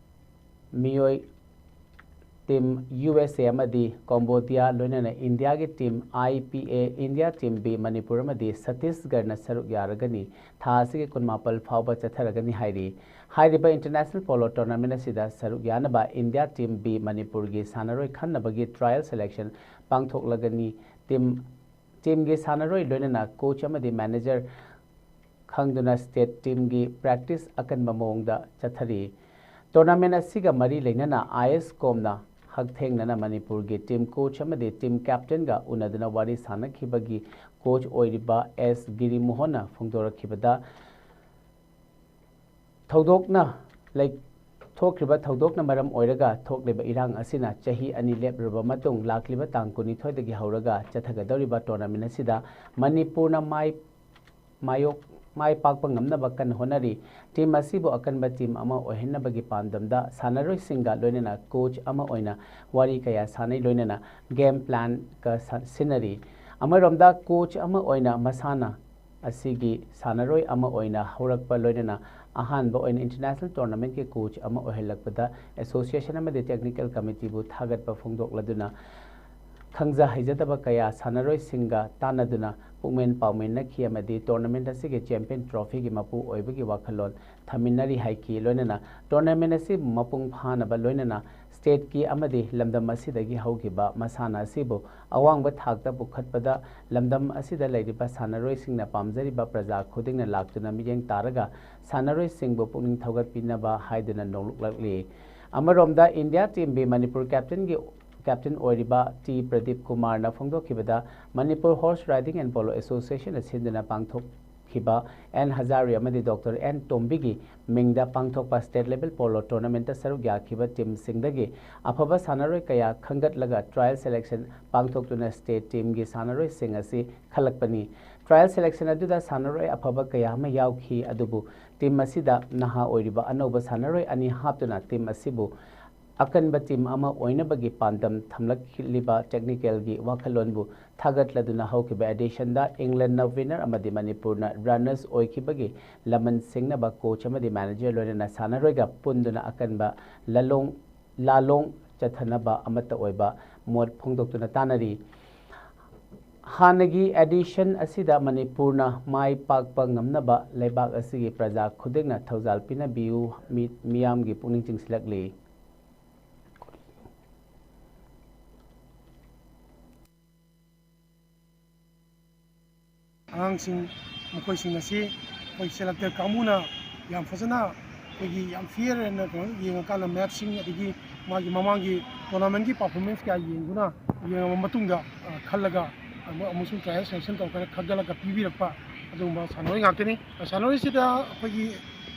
ꯃꯤꯑꯣꯏ team U S A ꯑꯃꯗꯤ Cambodia, ꯂꯣꯏꯅꯅ ꯏꯟꯗꯤꯌꯥꯒꯤ team I P A, India Team B, Manipur ꯑꯃꯗꯤ ꯁꯠꯇꯤꯁꯒꯔꯅ ꯁꯔꯨꯛ ꯌꯥꯔꯒꯅꯤ꯫ ꯊꯥ ꯑꯁꯤꯒꯤ ꯀꯨꯟꯃꯥꯄꯜ ꯐꯥꯎꯕ ꯆꯠꯊꯔꯒꯅꯤ ꯍꯥꯏꯔꯤ꯫ ꯍꯥꯏꯔꯤꯕ International Polo Tournament ꯑꯁꯤꯗ ꯁꯔꯨꯛ ꯌꯥꯅꯕ India Team B ꯃꯅꯤꯄꯨꯔꯒꯤ ꯁꯥꯟꯅꯔꯣꯏ ꯈꯟꯅꯕꯒꯤ trial selection ꯄꯥꯡꯊꯣꯛꯂꯒꯅꯤ꯫ Team, team ꯒꯤ ꯁꯥꯟꯅꯔꯣꯏ ꯂꯣꯏꯅꯅ coach ꯑꯃꯗꯤ manager ꯈꯪꯗꯨꯅ state team ꯒꯤ practice ꯑꯀꯟꯕ ꯃꯑꯣꯡꯗ ꯆꯠꯊꯔꯤ꯫ Tournament ꯑꯁꯤꯒ ꯃꯔꯤ ꯂꯩꯅꯅ ꯑꯥꯏ ꯑꯦꯁ ꯀꯣꯝꯅ ꯍꯛꯊꯦꯡꯅꯅ ꯃꯅꯤꯄꯨꯔꯒꯤ team coach ꯑꯃꯗꯤ team captain ꯒ ꯎꯅꯗꯨꯅ ꯋꯥꯔꯤ ꯁꯥꯟꯅꯈꯤꯕꯒꯤ coach ꯑꯣꯏꯔꯤꯕ ꯑꯦꯁ ꯒꯤꯔꯤꯃꯣꯍꯟꯅ ꯐꯣꯡꯗꯣꯔꯛꯈꯤꯕꯗ, ꯊꯧꯗꯣꯛꯅ ꯂꯩ-, ꯊꯣꯛꯈ꯭ꯔꯤꯕ ꯊꯧꯗꯣꯛꯅ ꯃꯔꯝ ꯑꯣꯏꯔꯒ ꯊꯣꯛꯂꯤꯕ ꯏꯔꯥꯡ ꯑꯁꯤꯅ ꯆꯍꯤ ꯑꯅꯤ ꯂꯦꯞꯂꯨꯔꯕ ꯃꯇꯨꯡ, ꯂꯥꯛꯂꯤꯕ ꯇꯥꯡ ꯀꯨꯟꯅꯤꯊꯣꯏꯗꯒꯤ ꯍꯧꯔꯒ ꯆꯠꯊꯒꯗꯧꯔꯤꯕ tournament ꯑꯁꯤꯗ ꯃꯅꯤꯄꯨꯔꯅ ꯃꯥꯏ, ꯃꯥꯌꯣꯛ-, ꯃꯥꯏ ꯄꯥꯛꯄ ꯉꯝꯅꯕ ꯀꯟꯅ ꯍꯣꯠꯅꯔꯤ꯫ Team ꯑꯁꯤꯕꯨ ꯑꯀꯟꯕ team ꯑꯃ ꯑꯣꯏꯍꯟꯅꯕꯒꯤ ꯄꯥꯟꯗꯝꯗ ꯁꯥꯟꯅꯔꯣꯏꯁꯤꯡꯒ ꯂꯣꯏꯅꯅ coach ꯑꯃ ꯑꯣꯏꯅ ꯋꯥꯔꯤ ꯀꯌꯥ ꯁꯥꯟꯅꯩ, ꯂꯣꯏꯅꯅ game plan ꯀ ꯁꯥ-, ꯁꯤꯟꯅꯔꯤ꯫ ꯑꯃꯔꯣꯝꯗ coach ꯑꯃ ꯑꯣꯏꯅ ꯃꯁꯥꯅ ꯑꯁꯤꯒꯤ ꯁꯥꯟꯅꯔꯣꯏ ꯑꯃ ꯑꯣꯏꯅ ꯍꯧꯔꯛꯄ ꯂꯣꯏꯅꯅ ꯑꯍꯥꯟꯕ ꯑꯣꯏꯅ ꯏꯟꯇꯔꯅꯦꯁꯅꯦꯜ ꯇꯣꯔꯅꯥꯃꯦꯟꯠꯀꯤ ꯀꯣꯆ ꯑꯃ ꯑꯣꯏꯍꯜꯂꯛꯄꯗ ꯑꯦꯁꯣꯁꯤꯌꯦꯁꯟ ꯑꯃꯗꯤ ꯇꯦꯛꯅꯤꯀꯦꯜ ꯀꯃꯤꯇꯤꯕꯨ ꯊꯥꯒꯠꯄ ꯐꯣꯡꯗꯣꯛꯂꯗꯨꯅ ꯈꯪꯖ ꯍꯩꯖꯗꯕ ꯀꯌꯥ ꯁꯥꯟꯅꯔꯣꯏꯁꯤꯡꯒ ꯇꯥꯟꯅꯗꯨꯅ ꯄꯨꯛꯃꯦꯟ ꯄꯥꯎꯃꯤꯟꯅꯈꯤ ꯑꯃꯗꯤ ꯇꯣꯔꯅꯥꯃꯦꯟꯠ ꯑꯁꯤꯒꯤ ꯆꯦꯝꯄꯤꯌꯟ ꯇ꯭ꯔꯣꯐꯤꯒꯤ ꯃꯄꯨ ꯑꯣꯏꯕꯒꯤ ꯋꯥꯈꯜꯂꯣꯟ ꯊꯝꯃꯤꯟꯅꯔꯤ ꯍꯥꯏꯈꯤ꯫ ꯂꯣꯏꯅꯅ ꯇꯣꯔꯅꯥꯃꯦꯟꯠ ꯑꯁꯤ ꯃꯄꯨꯡ ꯐꯥꯅꯕ ꯂꯣꯏꯅꯅ ꯁ꯭ꯇꯦꯠꯀꯤ ꯑꯃꯗꯤ ꯂꯝꯗꯝ ꯑꯁꯤꯗꯒꯤ ꯍꯧꯈꯤꯕ ꯃꯁꯥꯟꯅ ꯑꯁꯤꯕꯨ ꯑꯋꯥꯡꯕ ꯊꯥꯛꯇ ꯄꯨꯈꯠꯄꯗ ꯂꯝꯗꯝ ꯑꯁꯤꯗ ꯂꯩꯔꯤꯕ ꯁꯥꯟꯅꯔꯣꯏꯁꯤꯡꯅ ꯄꯥꯝꯖꯔꯤꯕ ꯄ꯭ꯔꯖꯥ ꯈꯨꯗꯤꯡꯅ ꯂꯥꯛꯇꯨꯅ ꯃꯤꯠꯌꯦꯡ ꯇꯥꯔꯒ ꯁꯥꯟꯅꯔꯣꯏꯁꯤꯡꯕꯨ ꯄꯨꯛꯅꯤꯡ ꯊꯧꯒꯠꯄꯤꯅꯕ ꯍꯥꯏꯗꯨꯅ ꯅꯣꯡꯂꯨꯛꯂꯛꯂꯤ꯫ ꯑꯃꯔꯣꯝꯗ ꯏꯟꯗꯤꯌꯥ ꯇꯤꯝꯒꯤ ꯃꯅꯤꯄꯨꯔ ꯀꯦꯞꯇꯦꯟꯒꯤ ꯀꯦꯞꯇꯦꯟ ꯑꯣꯏꯔꯤꯕ ꯇꯤ ꯄ꯭ꯔꯗꯤꯞ ꯀꯨꯃꯥꯔꯅ ꯐꯣꯡꯗꯣꯛꯈꯤꯕꯗ, Manipur horse riding and polo ꯑꯦꯁꯣꯁꯤꯌꯦꯁꯟꯅ ꯁꯤꯟꯗꯨꯅ ꯄꯥꯡꯊꯣꯛꯈꯤꯕ ꯑꯦꯟ ꯍꯖꯥꯔꯤ ꯑꯃꯗꯤ ꯗꯣꯛꯇꯔ ꯑꯦꯟ ꯇꯣꯝꯕꯤꯒꯤ ꯃꯤꯡꯗ ꯄꯥꯡꯊꯣꯛꯄ ꯁ꯭ꯇꯦꯠ ꯂꯦꯚꯦꯜ ꯄꯣꯂꯣ ꯇꯣꯔꯅꯥꯃꯦꯟꯠꯇ ꯁꯔꯨꯛ ꯌꯥꯈꯤꯕ ꯇꯤꯝꯁꯤꯡꯗꯒꯤ ꯑꯐꯕ ꯁꯥꯟꯅꯔꯣꯏ ꯀꯌꯥ ꯈꯟꯒꯠꯂꯒ ꯇ꯭ꯔꯥꯌꯦꯜ ꯁꯦꯂꯦꯛꯁꯟ ꯄꯥꯡꯊꯣꯛꯇꯨꯅ ꯁ꯭ꯇꯦꯠ ꯇꯤꯝꯒꯤ ꯁꯥꯟꯅꯔꯣꯏꯁꯤꯡ ꯑꯁꯤ ꯈꯜꯂꯛꯄꯅꯤ꯫ ꯇ꯭ꯔꯥꯌꯦꯜ ꯁꯦꯂꯦꯛꯁꯟ ꯑꯗꯨꯗ ꯁꯥꯟꯅꯔꯣꯏ ꯑꯐꯕ ꯀꯌꯥ ꯑꯃ ꯌꯥꯎꯈꯤ, ꯑꯗꯨꯕꯨ ꯇꯤꯝ ꯑꯁꯤꯗ ꯅꯍꯥ ꯑꯣꯏꯔꯤꯕ ꯑꯅꯧꯕ ꯁꯥꯟꯅꯔꯣꯏ ꯑꯅꯤ ꯍꯥꯞꯇꯨꯅ ꯇꯤꯝ ꯑꯁꯤꯕꯨ ꯑꯀꯟꯕ ꯇꯤꯝ ꯑꯃ ꯑꯣꯏꯅꯕꯒꯤ ꯄꯥꯟꯗꯝ ꯊꯝꯂꯛꯂꯤꯕ ꯇꯦꯛꯅꯤꯀꯦꯜꯒꯤ ꯋꯥꯈꯜꯂꯣꯟꯕꯨ ꯊꯥꯒꯠꯂꯗꯨꯅ ꯍꯧꯈꯤꯕ ꯑꯦꯗꯤꯁꯟꯗ ꯏꯪꯂꯦꯟꯅ ꯋꯤꯅꯔ ꯑꯃꯗꯤ ꯃꯅꯤꯄꯨꯔꯅ ꯔꯟꯅꯔꯁ ꯑꯣꯏꯈꯤꯕꯒꯤ ꯂꯃꯟ ꯁꯤꯡꯅꯕ ꯀꯣꯆ ꯑꯃꯗꯤ ꯃꯦꯅꯦꯖꯔ ꯂꯣꯏꯅꯅ ꯁꯥꯟꯅꯔꯣꯏꯒ ꯄꯨꯟꯗꯨꯅ ꯑꯀꯟꯕ ꯂꯂꯣꯡ ꯂꯥꯂꯣꯡ ꯆꯠꯊꯅꯕ ꯑꯃꯠꯇ ꯑꯣꯏꯕ ꯃꯣꯠ ꯐꯣꯡꯗꯣꯛꯇꯨꯅ ꯇꯥꯟꯅꯔꯤ꯫ ꯍꯥꯟꯅꯒꯤ ꯑꯦꯗꯤꯁꯟ ꯑꯁꯤꯗ ꯃꯅꯤꯄꯨꯔꯅ ꯃꯥꯏ ꯄꯥꯛꯄ ꯉꯝꯅꯕ ꯂꯩꯕꯥꯛ ꯑꯁꯤꯒꯤ ꯄ꯭ꯔꯖꯥ ꯈꯨꯗꯤꯡꯅ ꯊꯧꯖꯥꯜ ꯄꯤꯅꯕꯤꯌꯨ, ꯃꯤ-, ꯃꯤꯌꯥꯝꯒꯤ ꯄꯨꯛꯅꯤꯡ ꯆꯤꯡꯁꯤꯜꯂꯛꯂꯤ꯫ ꯑꯉꯥꯡꯁꯤꯡ, ꯃꯈꯣꯏꯁꯤꯡ ꯑꯁꯤ ꯑꯩꯈꯣꯏ ꯁꯦꯂꯦꯛꯇꯔ ꯀꯥꯡꯕꯨꯅ ꯌꯥꯝ ꯐꯖꯅ, ꯑꯩꯈꯣꯏꯒꯤ ꯌꯥꯝ ꯐꯤꯌꯔ ꯑꯣꯏꯅ ꯀꯩꯅꯣ ꯌꯦꯡꯉꯀꯥꯟꯗ, ꯃꯦꯠꯁꯁꯤꯡ ꯑꯗꯒꯤ ꯃꯥꯒꯤ ꯃꯃꯥꯡꯒꯤ ꯇꯣꯔꯅꯥꯃꯦꯟꯒꯤ ꯄꯔꯐꯣꯔꯃꯦꯟꯁ ꯀꯌꯥ ꯌꯦꯡꯗꯨꯅ, ꯌꯦꯡꯉꯕ ꯃꯇꯨꯡꯗ, ꯑ, ꯈꯜꯂꯒ ꯑꯃ-, ꯑꯃꯁꯨꯡ ꯇ꯭ꯔꯥꯌꯦꯜ ꯁꯦꯂꯦꯛꯁꯟ ꯇꯧꯔꯀꯥꯟꯗ ꯈꯟꯒꯠꯂꯒ ꯄꯤꯕꯤꯔꯛꯄ ꯑꯗꯨꯒꯨꯝꯕ ꯁꯥꯟꯅꯔꯣꯏ ꯉꯥꯛꯇꯅꯤ꯫ ꯁꯥꯟꯅꯔꯣꯏꯁꯤꯗ ꯑꯩꯈꯣꯏꯒꯤ,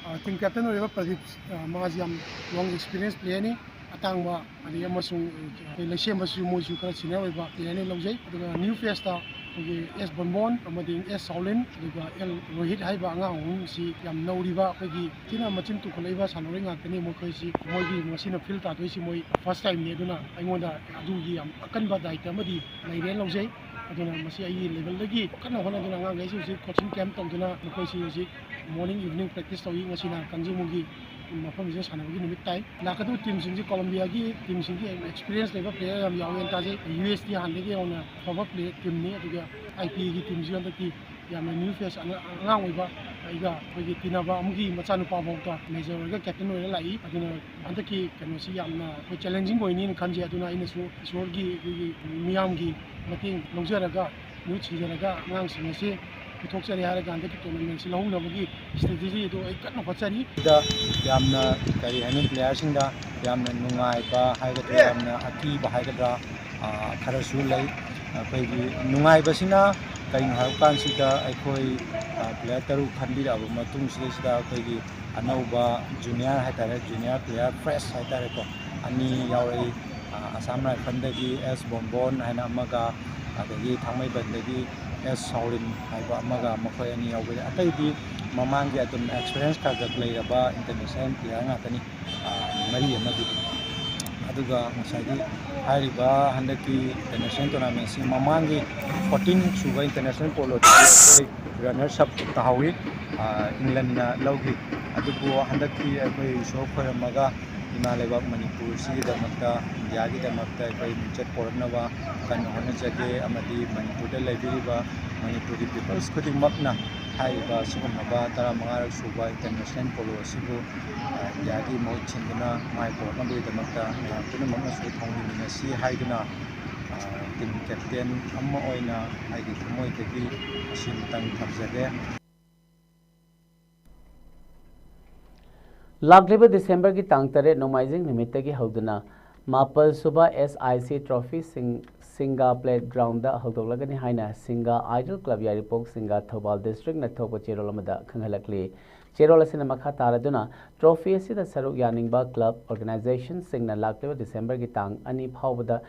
ꯑ, ꯇꯤꯝ ꯀꯦꯞꯇꯦꯟ ꯑꯣꯏꯔꯤꯕ ꯄ꯭ꯔꯗꯤꯞ, ꯑ, ꯃꯥꯁꯤ ꯌꯥꯝ ꯂꯣꯡ ꯑꯦꯛꯁꯄꯤꯔꯤꯌꯦꯟꯁ ꯄ꯭ꯂꯦꯌꯔꯅꯤ꯫ ꯑꯇꯥꯡꯕ, ꯑꯗꯒꯤ ꯑꯃꯁꯨꯡ ꯑꯩꯈꯣꯏ ꯂꯩꯁꯦꯝꯕꯁꯨ ꯃꯣꯏꯁꯨ ꯈꯔ ꯁꯤꯅꯤꯌꯔ ꯑꯣꯏꯕ ꯄ꯭ꯂꯦꯌꯔꯅꯤ ꯂꯧꯖꯩ꯫ ꯑꯗꯨꯒ ꯅ꯭ꯌꯨ ꯐꯦꯁꯇ ꯑꯩꯈꯣꯏꯒꯤ ꯑꯦꯁ ꯕꯣꯟꯕꯣꯟ ꯑꯃꯗꯤ ꯑꯦꯁ ꯁꯥꯎꯂꯤꯟ ꯑꯗꯨꯒ ꯑꯦꯜ ꯔꯣꯍꯤꯠ ꯍꯥꯏꯕ ꯑꯉꯥꯡ ꯑꯍꯨꯝꯁꯤ ꯌꯥꯝ ꯅꯧꯔꯤꯕ, ꯑꯩꯈꯣꯏꯒꯤ ꯊꯤꯅ ꯃꯆꯤꯟ ꯇꯨꯈꯠꯂꯛꯏꯕ ꯁꯥꯟꯅꯔꯣꯏ ꯉꯥꯛꯇꯅꯤ꯫ ꯃꯈꯣꯏꯁꯤ, ꯃꯣꯏꯒꯤ ꯉꯁꯤꯅ ꯐꯤꯜ ꯇꯥꯗꯣꯏꯁꯤ ꯃꯣꯏ ꯐꯥꯔꯁ ꯇꯥꯏꯝꯅꯤ꯫ ꯑꯗꯨꯅ ꯑꯩꯉꯣꯟꯗ ꯑꯗꯨꯒꯤ ꯌꯥꯝ ꯑꯀꯟꯕ ꯗꯥꯏꯇ ꯑꯃꯗꯤ ꯂꯩꯔꯦꯅ ꯂꯧꯖꯩ꯫ ꯑꯗꯨꯅ ꯃꯁꯤ ꯑꯩꯒꯤ ꯂꯦꯚꯦꯜꯗꯒꯤ ꯀꯟꯅ ꯍꯣꯠꯅꯗꯨꯅ ꯑꯉꯥꯡꯈꯩꯁꯤ ꯍꯧꯖꯤꯛ ꯀꯣꯆꯤꯡ ꯀꯦꯝꯞ ꯇꯧꯗꯨꯅ ꯃꯈꯣꯏꯁꯤ ꯍꯧꯖꯤꯛ ꯃꯣꯔꯅꯤꯡ ꯏꯚꯤꯅꯤꯡ ꯄ꯭ꯔꯦꯛꯇꯤꯁ ꯇꯧꯏ꯫ ꯉꯁꯤꯅ ꯀꯥꯡꯖꯩꯕꯨꯡꯒꯤ ꯃꯐꯝꯁꯤꯗ ꯁꯥꯟꯅꯕꯒꯤ ꯅꯨꯃꯤꯠ ꯇꯥꯏ꯫ ꯂꯥꯛꯀꯗꯕ ꯇꯤꯝꯁꯤꯡꯁꯤ ꯀꯣꯂꯝꯕꯤꯌꯥꯒꯤ ꯇꯤꯝꯁꯤꯡꯒꯤ ꯑꯦꯛꯁꯄꯤꯔꯤꯌꯦꯟꯁ ꯂꯩꯕ ꯄ꯭ꯂꯦꯌꯔ ꯌꯥꯝ ꯌꯥꯎꯋꯦꯅ ꯇꯥꯖꯩ꯫ ꯌꯨ ꯑꯦꯁ ꯇꯤ ꯍꯥꯟꯅꯗꯒꯤ ꯍꯧꯅ ꯑꯐꯕ ꯄ꯭ꯂꯦ ꯇꯤꯝꯅꯤ꯫ ꯑꯗꯨꯒ ꯑꯥꯏ ꯄꯤꯒꯤ ꯇꯤꯝꯁꯤ ꯍꯟꯗꯛꯇꯤ ꯌꯥꯝꯅ ꯅ꯭ꯌꯨ ꯐꯦꯁ ꯑꯉꯥꯡ ꯑꯣꯏꯕ ꯑꯩꯒ ꯑꯩꯈꯣꯏꯒꯤ ꯇꯤꯟꯅꯕ ꯑꯃꯒꯤ ꯃꯆꯥꯅꯨꯄꯥ ꯐꯥꯎꯗ ꯃꯦꯖꯔ ꯑꯣꯏꯔꯒ ꯀꯦꯞꯇꯦꯟ ꯑꯣꯏꯔ ꯂꯥꯛꯏ꯫ ꯑꯗꯨꯅ ꯍꯟꯗꯛꯀꯤ ꯀꯩꯅꯣꯁꯤ ꯌꯥꯝꯅ ꯑꯩꯈꯣꯏ ꯆꯦꯂꯦꯟꯖꯤꯡ ꯑꯣꯏꯅꯤꯅ ꯈꯟꯖꯩ꯫ ꯑꯗꯨꯅ ꯑꯩꯅꯁꯨ ꯏꯁꯣꯔꯒꯤ ꯑꯩꯈꯣꯏꯒꯤ ꯃꯤꯌꯥꯝꯒꯤ ꯃꯇꯦꯡ ꯂꯧꯖꯔꯒ ꯃꯍꯨꯠ ꯁꯤꯟꯖꯔꯒ ꯑꯉꯥꯡꯁꯤꯡ ꯑꯁꯤ ꯄꯨꯊꯣꯛꯆꯔꯦ ꯍꯥꯏꯔꯒ ꯍꯟꯗꯛꯀꯤ ꯇꯣꯔꯅꯥꯃꯦꯟꯁꯤ ꯂꯧꯍꯧꯅꯕꯒꯤ ꯏꯁꯇ꯭ꯔꯦꯇꯦꯖꯤ ꯑꯗꯨ ꯑꯩ ꯀꯟꯅ ꯍꯣꯠꯆꯔꯤ꯫ ꯗ ꯌꯥꯝꯅ ꯀꯔꯤ ꯍꯥꯏꯅꯤ, ꯄ꯭ꯂꯦꯌꯔꯁꯤꯡꯗ ꯌꯥꯝꯅ ꯅꯨꯡꯉꯥꯏꯕ ꯍꯥꯏꯒꯗ꯭ꯔꯥ, ꯌꯥꯝꯅ ꯑꯀꯤꯕ ꯍꯥꯏꯒꯗ꯭ꯔꯥ, ꯑ, ꯈꯔꯁꯨ ꯂꯩ꯫ ꯑꯩꯈꯣꯏꯒꯤ ꯅꯨꯡꯉꯥꯏꯕꯁꯤꯅ ꯀꯩꯅꯣ ꯍꯥꯏꯕ ꯀꯥꯟꯁꯤꯗ ꯑꯩꯈꯣꯏ, ꯑ, ꯄ꯭ꯂꯦꯌꯔ ꯇꯔꯨꯛ ꯈꯟꯕꯤꯔꯛꯑꯕ ꯃꯇꯨꯡꯁꯤꯗꯩꯁꯤꯗ ꯑꯩꯈꯣꯏꯒꯤ ꯑꯅꯧꯕ ꯖꯨꯅꯤꯌꯔ ꯍꯥꯏꯇꯥꯔꯦ, ꯖꯨꯅꯤꯌꯔ ꯄ꯭ꯂꯦꯌꯔ ꯐ꯭ꯔꯦꯁ ꯍꯥꯏꯇꯥꯔꯦꯀꯣ, ꯑꯅꯤ ꯌꯥꯎꯔꯛꯏ꯫ ꯑ, ꯑꯁꯥꯝ ꯔꯥꯏꯐꯜꯗꯒꯤ ꯑꯦꯁ ꯕꯣꯝꯕꯣꯟ ꯍꯥꯏꯅ ꯑꯃꯒ, ꯑꯗꯒꯤ ꯊꯥꯡꯃꯩꯕꯟꯗꯒꯤ ꯑꯦꯁ ꯁꯥꯎꯔꯤꯟ ꯍꯥꯏꯕ ꯑꯃꯒ, ꯃꯈꯣꯏ ꯑꯅꯤ ꯌꯥꯎꯕꯤꯔꯦ꯫ ꯑꯇꯩꯗꯤ ꯃꯃꯥꯡꯒꯤ ꯑꯗꯨꯝ ꯑꯦꯛꯁꯄꯤꯔꯤꯌꯦꯟꯁ ꯈꯔ ꯈꯔ ꯂꯩꯔꯕ ꯏꯟꯇꯔꯅꯦꯁꯅꯦꯜ ꯄ꯭ꯂꯦꯌꯔ ꯉꯥꯛꯇꯅꯤ, ꯑ, ꯃꯔꯤ ꯑꯃꯗꯤ꯫ ꯑꯗꯨꯒ ꯉꯁꯥꯏꯒꯤ ꯍꯥꯏꯔꯤꯕ ꯍꯟꯗꯛꯀꯤ ꯏꯟꯇꯔꯅꯦꯁꯅꯦꯜ ꯇꯣꯔꯅꯥꯃꯦꯟꯁꯤ ꯃꯃꯥꯡꯒꯤ ꯐꯣꯔꯇꯤꯟ ꯁꯨꯕ ꯏꯟꯇꯔꯅꯦꯁꯅꯦꯜ ꯄꯣꯂꯣꯗ ꯑꯩꯈꯣꯏ ꯔꯟꯅꯔꯁ ꯑꯞ ꯇꯥꯍꯧꯏ꯫ ꯑ, ꯏꯪꯂꯟꯅ ꯂꯧꯈꯤ꯫ ꯑꯗꯨꯕꯨ ꯍꯟꯗꯛꯇꯤ ꯑꯩꯈꯣꯏ ꯏꯁꯣꯔ ꯈꯣꯏꯔꯝꯃꯒ ꯏꯃꯥ ꯂꯩꯕꯥꯛ ꯃꯅꯤꯄꯨꯔꯁꯤꯒꯤꯗꯃꯛꯇ, ꯏꯟꯗꯤꯌꯥꯒꯤꯗꯃꯛꯇ ꯑꯩꯈꯣꯏ ꯃꯤꯡꯆꯠ ꯄꯨꯔꯛꯅꯕ ꯀꯟꯅ ꯍꯣꯠꯅꯖꯒꯦ, ꯑꯃꯗꯤ ꯃꯅꯤꯄꯨꯔꯗ ꯂꯩꯕꯤꯔꯤꯕ ꯃꯅꯤꯄꯨꯔꯒꯤ ꯄꯤꯄꯜꯁ ꯈꯨꯗꯤꯡꯃꯛꯅ ꯍꯥꯏꯔꯤꯕ ꯑꯁꯤꯒꯨꯝꯂꯕ ꯇꯔꯥꯃꯉꯥꯔꯛ ꯁꯨꯕ ꯏꯟꯇꯔꯅꯦꯁꯅꯦꯜ ꯄꯣꯂꯣ ꯑꯁꯤꯕꯨ, ꯑ, ꯏꯟꯗꯤꯌꯥꯒꯤ ꯃꯍꯨꯠ ꯁꯤꯟꯗꯨꯅ ꯃꯥꯏ ꯄꯥꯛꯅꯕꯒꯤꯗꯃꯛꯇ ꯃꯌꯥꯝ ꯄꯨꯝꯅꯃꯛꯅꯁꯨ ꯊꯧꯅꯤꯃꯤꯟꯅꯁꯤ ꯍꯥꯏꯗꯨꯅ, ꯑ, ꯇꯤꯝ ꯀꯦꯞꯇꯦꯟ ꯑꯃ ꯑꯣꯏꯅ ꯑꯩꯒꯤ ꯊꯃꯣꯏꯗꯒꯤ ꯑꯁꯤꯃꯇꯪ ꯊꯝꯖꯒꯦ꯫ ꯂꯥꯛꯂꯤꯕ ꯗꯤꯁꯦꯝꯕꯔꯒꯤ ꯇꯥꯡ ꯇꯔꯦꯠ ꯅꯣꯡꯃꯥꯏꯖꯤꯡ ꯅꯨꯃꯤꯠꯇꯒꯤ ꯍꯧꯗꯨꯅ ꯃꯥꯄꯜ ꯁꯨꯕ ꯑꯦꯁ ꯑꯥꯏ ꯁꯤ ꯇ꯭ꯔꯣꯐꯤ ꯁꯤꯡ-, ꯁꯤꯡꯒꯥ ꯄ꯭ꯂꯦ ꯒ꯭ꯔꯥꯎꯟꯗ ꯍꯧꯗꯣꯛꯂꯒꯅꯤ ꯍꯥꯏꯅ ꯁꯤꯡꯒꯥ ꯑꯥꯏꯗꯜ ꯀ꯭ꯂꯕ ꯌꯥꯏꯔꯤꯄꯣꯛ ꯁꯤꯡꯒꯥ ꯊꯧꯕꯥꯜ ꯗꯤꯁꯇ꯭ꯔꯤꯛꯅ ꯊꯣꯛꯄ ꯆꯦꯔꯣꯜ ꯑꯃꯗ ꯈꯪꯍꯜꯂꯛꯂꯤ꯫ ꯆꯦꯔꯣꯜ ꯑꯁꯤꯅ ꯃꯈꯥ ꯇꯥꯔꯗꯨꯅ ꯇ꯭ꯔꯣꯐꯤ ꯑꯁꯤꯗ ꯁꯔꯨꯛ ꯌꯥꯅꯤꯡꯕ ꯀ꯭ꯂꯕ ꯑꯣꯔꯒꯅꯥꯏꯖꯦꯁꯟꯁꯤꯡꯅ ꯂꯥꯛꯂꯤꯕ ꯗꯤꯁꯦꯝꯕꯔꯒꯤ ꯇꯥꯡ ꯑꯅꯤ ꯐꯥꯎꯕꯗ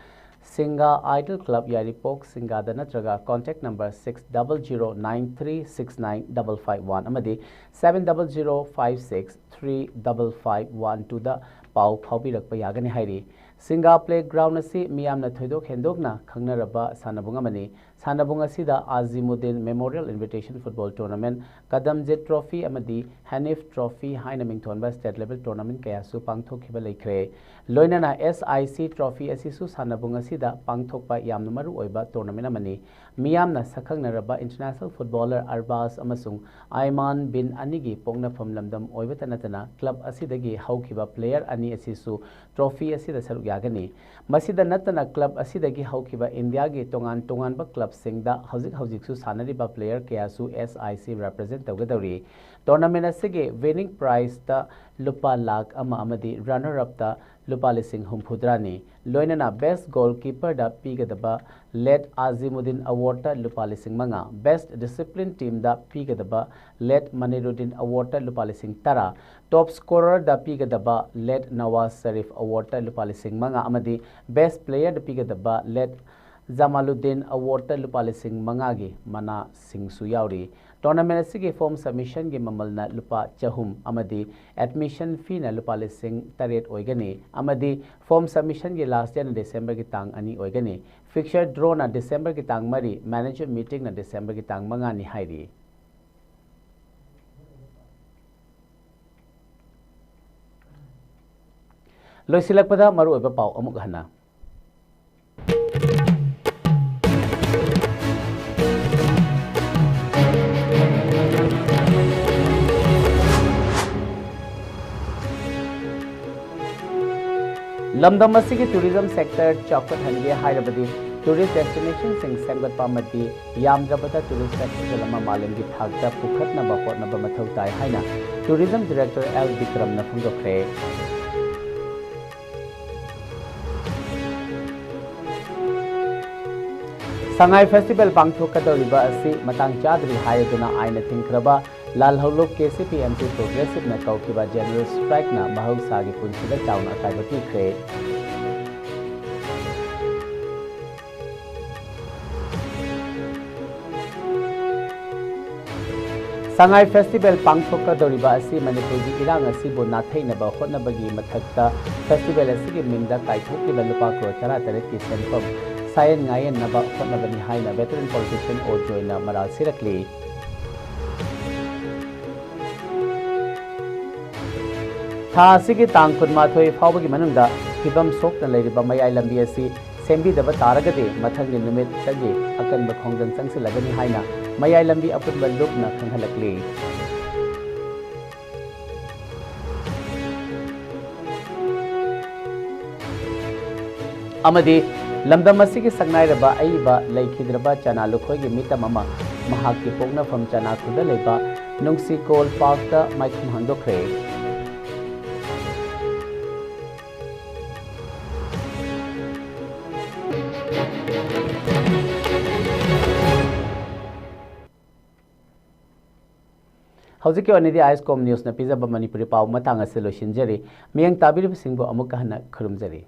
ꯁꯤꯡꯒꯥ ꯑꯥꯏꯗꯜ ꯀ꯭ꯂꯕ ꯌꯥꯏꯔꯤꯄꯣꯛ ꯁꯤꯡꯒꯥꯗ ꯅꯠꯇ꯭ꯔꯒ contact number six double zero nine three six nine double five one ꯑꯃꯗꯤ seven double zero five six three double five one ꯇꯨꯗ ꯄꯥꯎ ꯐꯥꯎꯕꯤꯔꯛꯄ ꯌꯥꯒꯅꯤ ꯍꯥꯏꯔꯤ꯫ ꯁꯤꯡꯒꯥ ꯄ꯭ꯂꯦ ꯒ꯭ꯔꯥꯎꯟ ꯑꯁꯤ ꯃꯤꯌꯥꯝꯅ ꯊꯣꯏꯗꯣꯛ ꯍꯦꯟꯗꯣꯛꯅ ꯈꯪꯅꯔꯕ ꯁꯥꯟꯅꯕꯨꯡ ꯑꯃꯅꯤ꯫ ꯁꯥꯟꯅꯕꯨꯡ ꯑꯁꯤꯗ ꯑꯥꯖꯤꯃꯨꯗꯤꯟ Memorial Invitation Football Tournament, ꯀꯗꯝꯖꯤꯠ Trophy ꯑꯃꯗꯤ ꯍꯅꯤꯐ Trophy ꯍꯥꯏꯅ ꯃꯤꯡꯊꯣꯟꯕ state level tournament ꯀꯌꯥꯁꯨ ꯄꯥꯡꯊꯣꯛꯈꯤꯕ ꯂꯩꯈ꯭ꯔꯦ꯫ ꯂꯣꯏꯅꯅ S I C Trophy ꯑꯁꯤꯁꯨ ꯁꯥꯟꯅꯕꯨꯡ ꯑꯁꯤꯗ ꯄꯥꯡꯊꯣꯛꯄ ꯌꯥꯝꯅ ꯃꯔꯨ ꯑꯣꯏꯕ tournament ꯑꯃꯅꯤ꯫ ꯃꯤꯌꯥꯝꯅ ꯁꯛꯈꯪꯅꯔꯕ international footballer ꯑꯔꯕꯥꯖ ꯑꯃꯁꯨꯡ ꯑꯥꯏꯃꯥꯟ ꯕꯤꯟ ꯑꯅꯤꯒꯤ ꯄꯣꯛꯅꯐꯝ ꯂꯝꯗꯝ ꯑꯣꯏꯕꯇ ꯅꯠꯇꯅ club ꯑꯁꯤꯗꯒꯤ ꯍꯧꯈꯤꯕ player ꯑꯅꯤ ꯑꯁꯤꯁꯨ trophy ꯑꯁꯤꯗ ꯁꯔꯨꯛ ꯌꯥꯒꯅꯤ꯫ ꯃꯁꯤꯗ ꯅꯠꯇꯅ club ꯑꯁꯤꯗꯒꯤ ꯍꯧꯈꯤꯕ ꯏꯟꯗꯤꯌꯥꯒꯤ ꯇꯣꯉꯥꯟ ꯇꯣꯉꯥꯟꯕ clubꯁꯤꯡꯗ ꯍꯧꯖꯤꯛ ꯍꯧꯖꯤꯛꯁꯨ ꯁꯥꯟꯅꯔꯤꯕ player ꯀꯌꯥꯁꯨ S I C represent ꯇꯧꯒꯗꯧꯔꯤ꯫ Tournament ꯑꯁꯤꯒꯤ winning prizeꯇ ꯂꯨꯄꯥ ꯂꯥꯈ ꯑꯃ ꯑꯃꯗꯤ runner upꯇ ꯂꯨꯄꯥ ꯂꯤꯁꯤꯡ ꯍꯨꯝꯐꯨꯇꯔꯥꯅꯤ꯫ ꯂꯣꯏꯅꯅ best goalkeeperꯗ ꯄꯤꯒꯗꯕ late ꯑꯥꯖꯤꯃꯨꯗꯤꯟ awardꯇ ꯂꯨꯄꯥ ꯂꯤꯁꯤꯡ ꯃꯉꯥ, best discipline teamꯗ ꯄꯤꯒꯗꯕ late ꯃꯅꯤꯔꯨꯗꯤꯟ awardꯇ ꯂꯨꯄꯥ ꯂꯤꯁꯤꯡ ꯇꯔꯥ, top scorerꯗ ꯄꯤꯒꯗꯕ late ꯅꯋꯥꯖ ꯁꯔꯤꯐ awardꯇ ꯂꯨꯄꯥ ꯂꯤꯁꯤꯡ ꯃꯉꯥ ꯑꯃꯗꯤ best playerꯗ ꯄꯤꯒꯗꯕ late ꯖꯃꯥꯂꯨꯗꯤꯟ awardꯇ ꯂꯨꯄꯥ ꯂꯤꯁꯤꯡ ꯃꯉꯥꯒꯤ ꯃꯅꯥꯁꯤꯡꯁꯨ ꯌꯥꯎꯔꯤ꯫ Tournament ꯑꯁꯤꯒꯤ form submissionꯒꯤ ꯃꯃꯜꯅ ꯂꯨꯄꯥ ꯆꯍꯨꯝ ꯑꯃꯗꯤ admission feeꯅ ꯂꯨꯄꯥ ꯂꯤꯁꯤꯡ ꯇꯔꯦꯠ ꯑꯣꯏꯒꯅꯤ ꯑꯃꯗꯤ form submissionꯒꯤ last dateꯅ Decemberꯒꯤ ꯇꯥꯡ ꯑꯅꯤ ꯑꯣꯏꯒꯅꯤ꯫ Fixture drawꯅ Decemberꯒꯤ ꯇꯥꯡ ꯃꯔꯤ, manager meetingꯅ Decemberꯒꯤ ꯇꯥꯡ ꯃꯉꯥꯅꯤ ꯍꯥꯏꯔꯤ꯫ ꯂꯣꯏꯁꯤꯜꯂꯛꯄꯗ ꯃꯔꯨꯑꯣꯏꯕ ꯄꯥꯎ ꯑꯃꯨꯛ ꯍꯟꯅ꯫ ꯂꯝꯗꯝ ꯑꯁꯤꯒꯤ tourism sector ꯆꯥꯎꯈꯠꯍꯟꯒꯦ ꯍꯥꯏꯔꯕꯗꯤ tourist destinationꯁꯤꯡ ꯁꯦꯝꯒꯠꯄ ꯑꯃꯗꯤ ꯌꯥꯝꯗ꯭ꯔꯕꯗ tourist festival ꯑꯃ ꯃꯥꯂꯦꯝꯒꯤ ꯊꯥꯛꯇ ꯄꯨꯈꯠꯅꯕ ꯍꯣꯠꯅꯕ ꯃꯊꯧ ꯇꯥꯏ ꯍꯥꯏꯅ Tourism Director L ꯕꯤꯀ꯭ꯔꯝꯅ ꯐꯣꯡꯗꯣꯛꯈ꯭ꯔꯦ꯫ ꯁꯉꯥꯏ festival ꯄꯥꯡꯊꯣꯛꯀꯗꯧꯔꯤꯕ ꯑꯁꯤ ꯃꯇꯥꯡ ꯆꯥꯗ꯭ꯔꯤ ꯍꯥꯏꯗꯨꯅ ꯑꯥꯏꯟꯅ ꯊꯤꯡꯈ꯭ꯔꯕ ꯂꯥꯜꯍꯧꯂꯨꯞ K C P M P Progressiveꯅ ꯀꯧꯈꯤꯕ general strikeꯅ ꯃꯍꯧꯁꯥꯒꯤ ꯄꯨꯟꯁꯤꯗ ꯆꯥꯎꯅ ꯑꯀꯥꯏꯕ ꯄꯤꯈ꯭ꯔꯦ꯫ ꯁꯉꯥꯏ festival ꯄꯥꯡꯊꯣꯛꯀꯗꯧꯔꯤꯕ ꯑꯁꯤ ꯃꯅꯤꯄꯨꯔꯒꯤ ꯏꯔꯥꯡ ꯑꯁꯤꯕꯨ ꯅꯥꯊꯩꯅꯕ ꯍꯣꯠꯅꯕꯒꯤ ꯃꯊꯛꯇ festival ꯑꯁꯤꯒꯤ ꯃꯤꯡꯗ ꯀꯥꯏꯊꯣꯛꯂꯤꯕ ꯂꯨꯄꯥ ꯀ꯭ꯔꯣꯔ ꯇꯔꯥꯇꯔꯦꯠꯀꯤ ꯁꯦꯟꯐꯝ ꯁꯥꯌꯦꯟ ꯉꯥꯌꯦꯟꯅꯕ ꯍꯣꯠꯅꯕꯅꯤ ꯍꯥꯏꯅ veteran politician ꯑꯣ ꯖꯣꯏꯅ ꯃꯔꯥꯜ ꯁꯤꯔꯛꯂꯤ꯫ ꯊꯥ ꯑꯁꯤꯒꯤ ꯇꯥꯡ ꯀꯨꯟꯃꯥꯊꯣꯏ ꯐꯥꯎꯕꯒꯤ ꯃꯅꯨꯡꯗ ꯐꯤꯕꯝ ꯁꯣꯛꯅ ꯂꯩꯔꯤꯕ ꯃꯌꯥꯏ ꯂꯝꯕꯤ ꯑꯁꯤ ꯁꯦꯝꯕꯤꯗꯕ ꯇꯥꯔꯒꯗꯤ ꯃꯊꯪꯒꯤ ꯅꯨꯃꯤꯠꯇꯒꯤ ꯑꯀꯟꯕ ꯈꯣꯡꯖꯪ ꯆꯪꯁꯤꯜꯂꯒꯅꯤ ꯍꯥꯏꯅ ꯃꯌꯥꯏ ꯂꯝꯕꯤ ꯑꯄꯨꯟꯕ ꯂꯨꯞꯅ ꯈꯪꯍꯜꯂꯛꯂꯤ꯫ ꯑꯃꯗꯤ ꯂꯝꯗꯝ ꯑꯁꯤꯒꯤ ꯁꯛꯅꯥꯏꯔꯕ ꯑꯏꯕ ꯂꯩꯈꯤꯗ꯭ꯔꯕ ꯆꯅꯥ ꯂꯨꯈꯣꯏꯒꯤ ꯃꯤꯇꯝ ꯑꯃ ꯃꯍꯥꯛꯀꯤ ꯄꯣꯛꯅꯐꯝ ꯆꯅꯥꯈꯨꯗ ꯂꯩꯕ ꯅꯨꯡꯁꯤꯀꯣꯜ ꯄꯥꯔꯛꯇ ꯃꯥꯏꯈꯨꯝ ꯍꯥꯡꯗꯣꯛꯈ꯭ꯔꯦ꯫ ꯍꯧꯖꯤꯛꯀꯤ ꯑꯣꯏꯅꯗꯤ ꯑꯥꯏ ꯑꯦꯁ ꯀꯣꯝ ꯅ꯭ꯌꯨꯁꯅ ꯄꯤꯖꯕ ꯃꯅꯤꯄꯨꯔꯤ ꯄꯥꯎ ꯃꯇꯥꯡ ꯑꯁꯤ ꯂꯣꯏꯁꯤꯟꯖꯔꯤ꯫ ꯃꯤꯠꯌꯦꯡ ꯇꯥꯕꯤꯔꯤꯕꯁꯤꯡꯕꯨ ꯑꯃꯨꯛꯀ ꯍꯟꯅ ꯈꯨꯔꯨꯝꯖꯔꯤ꯫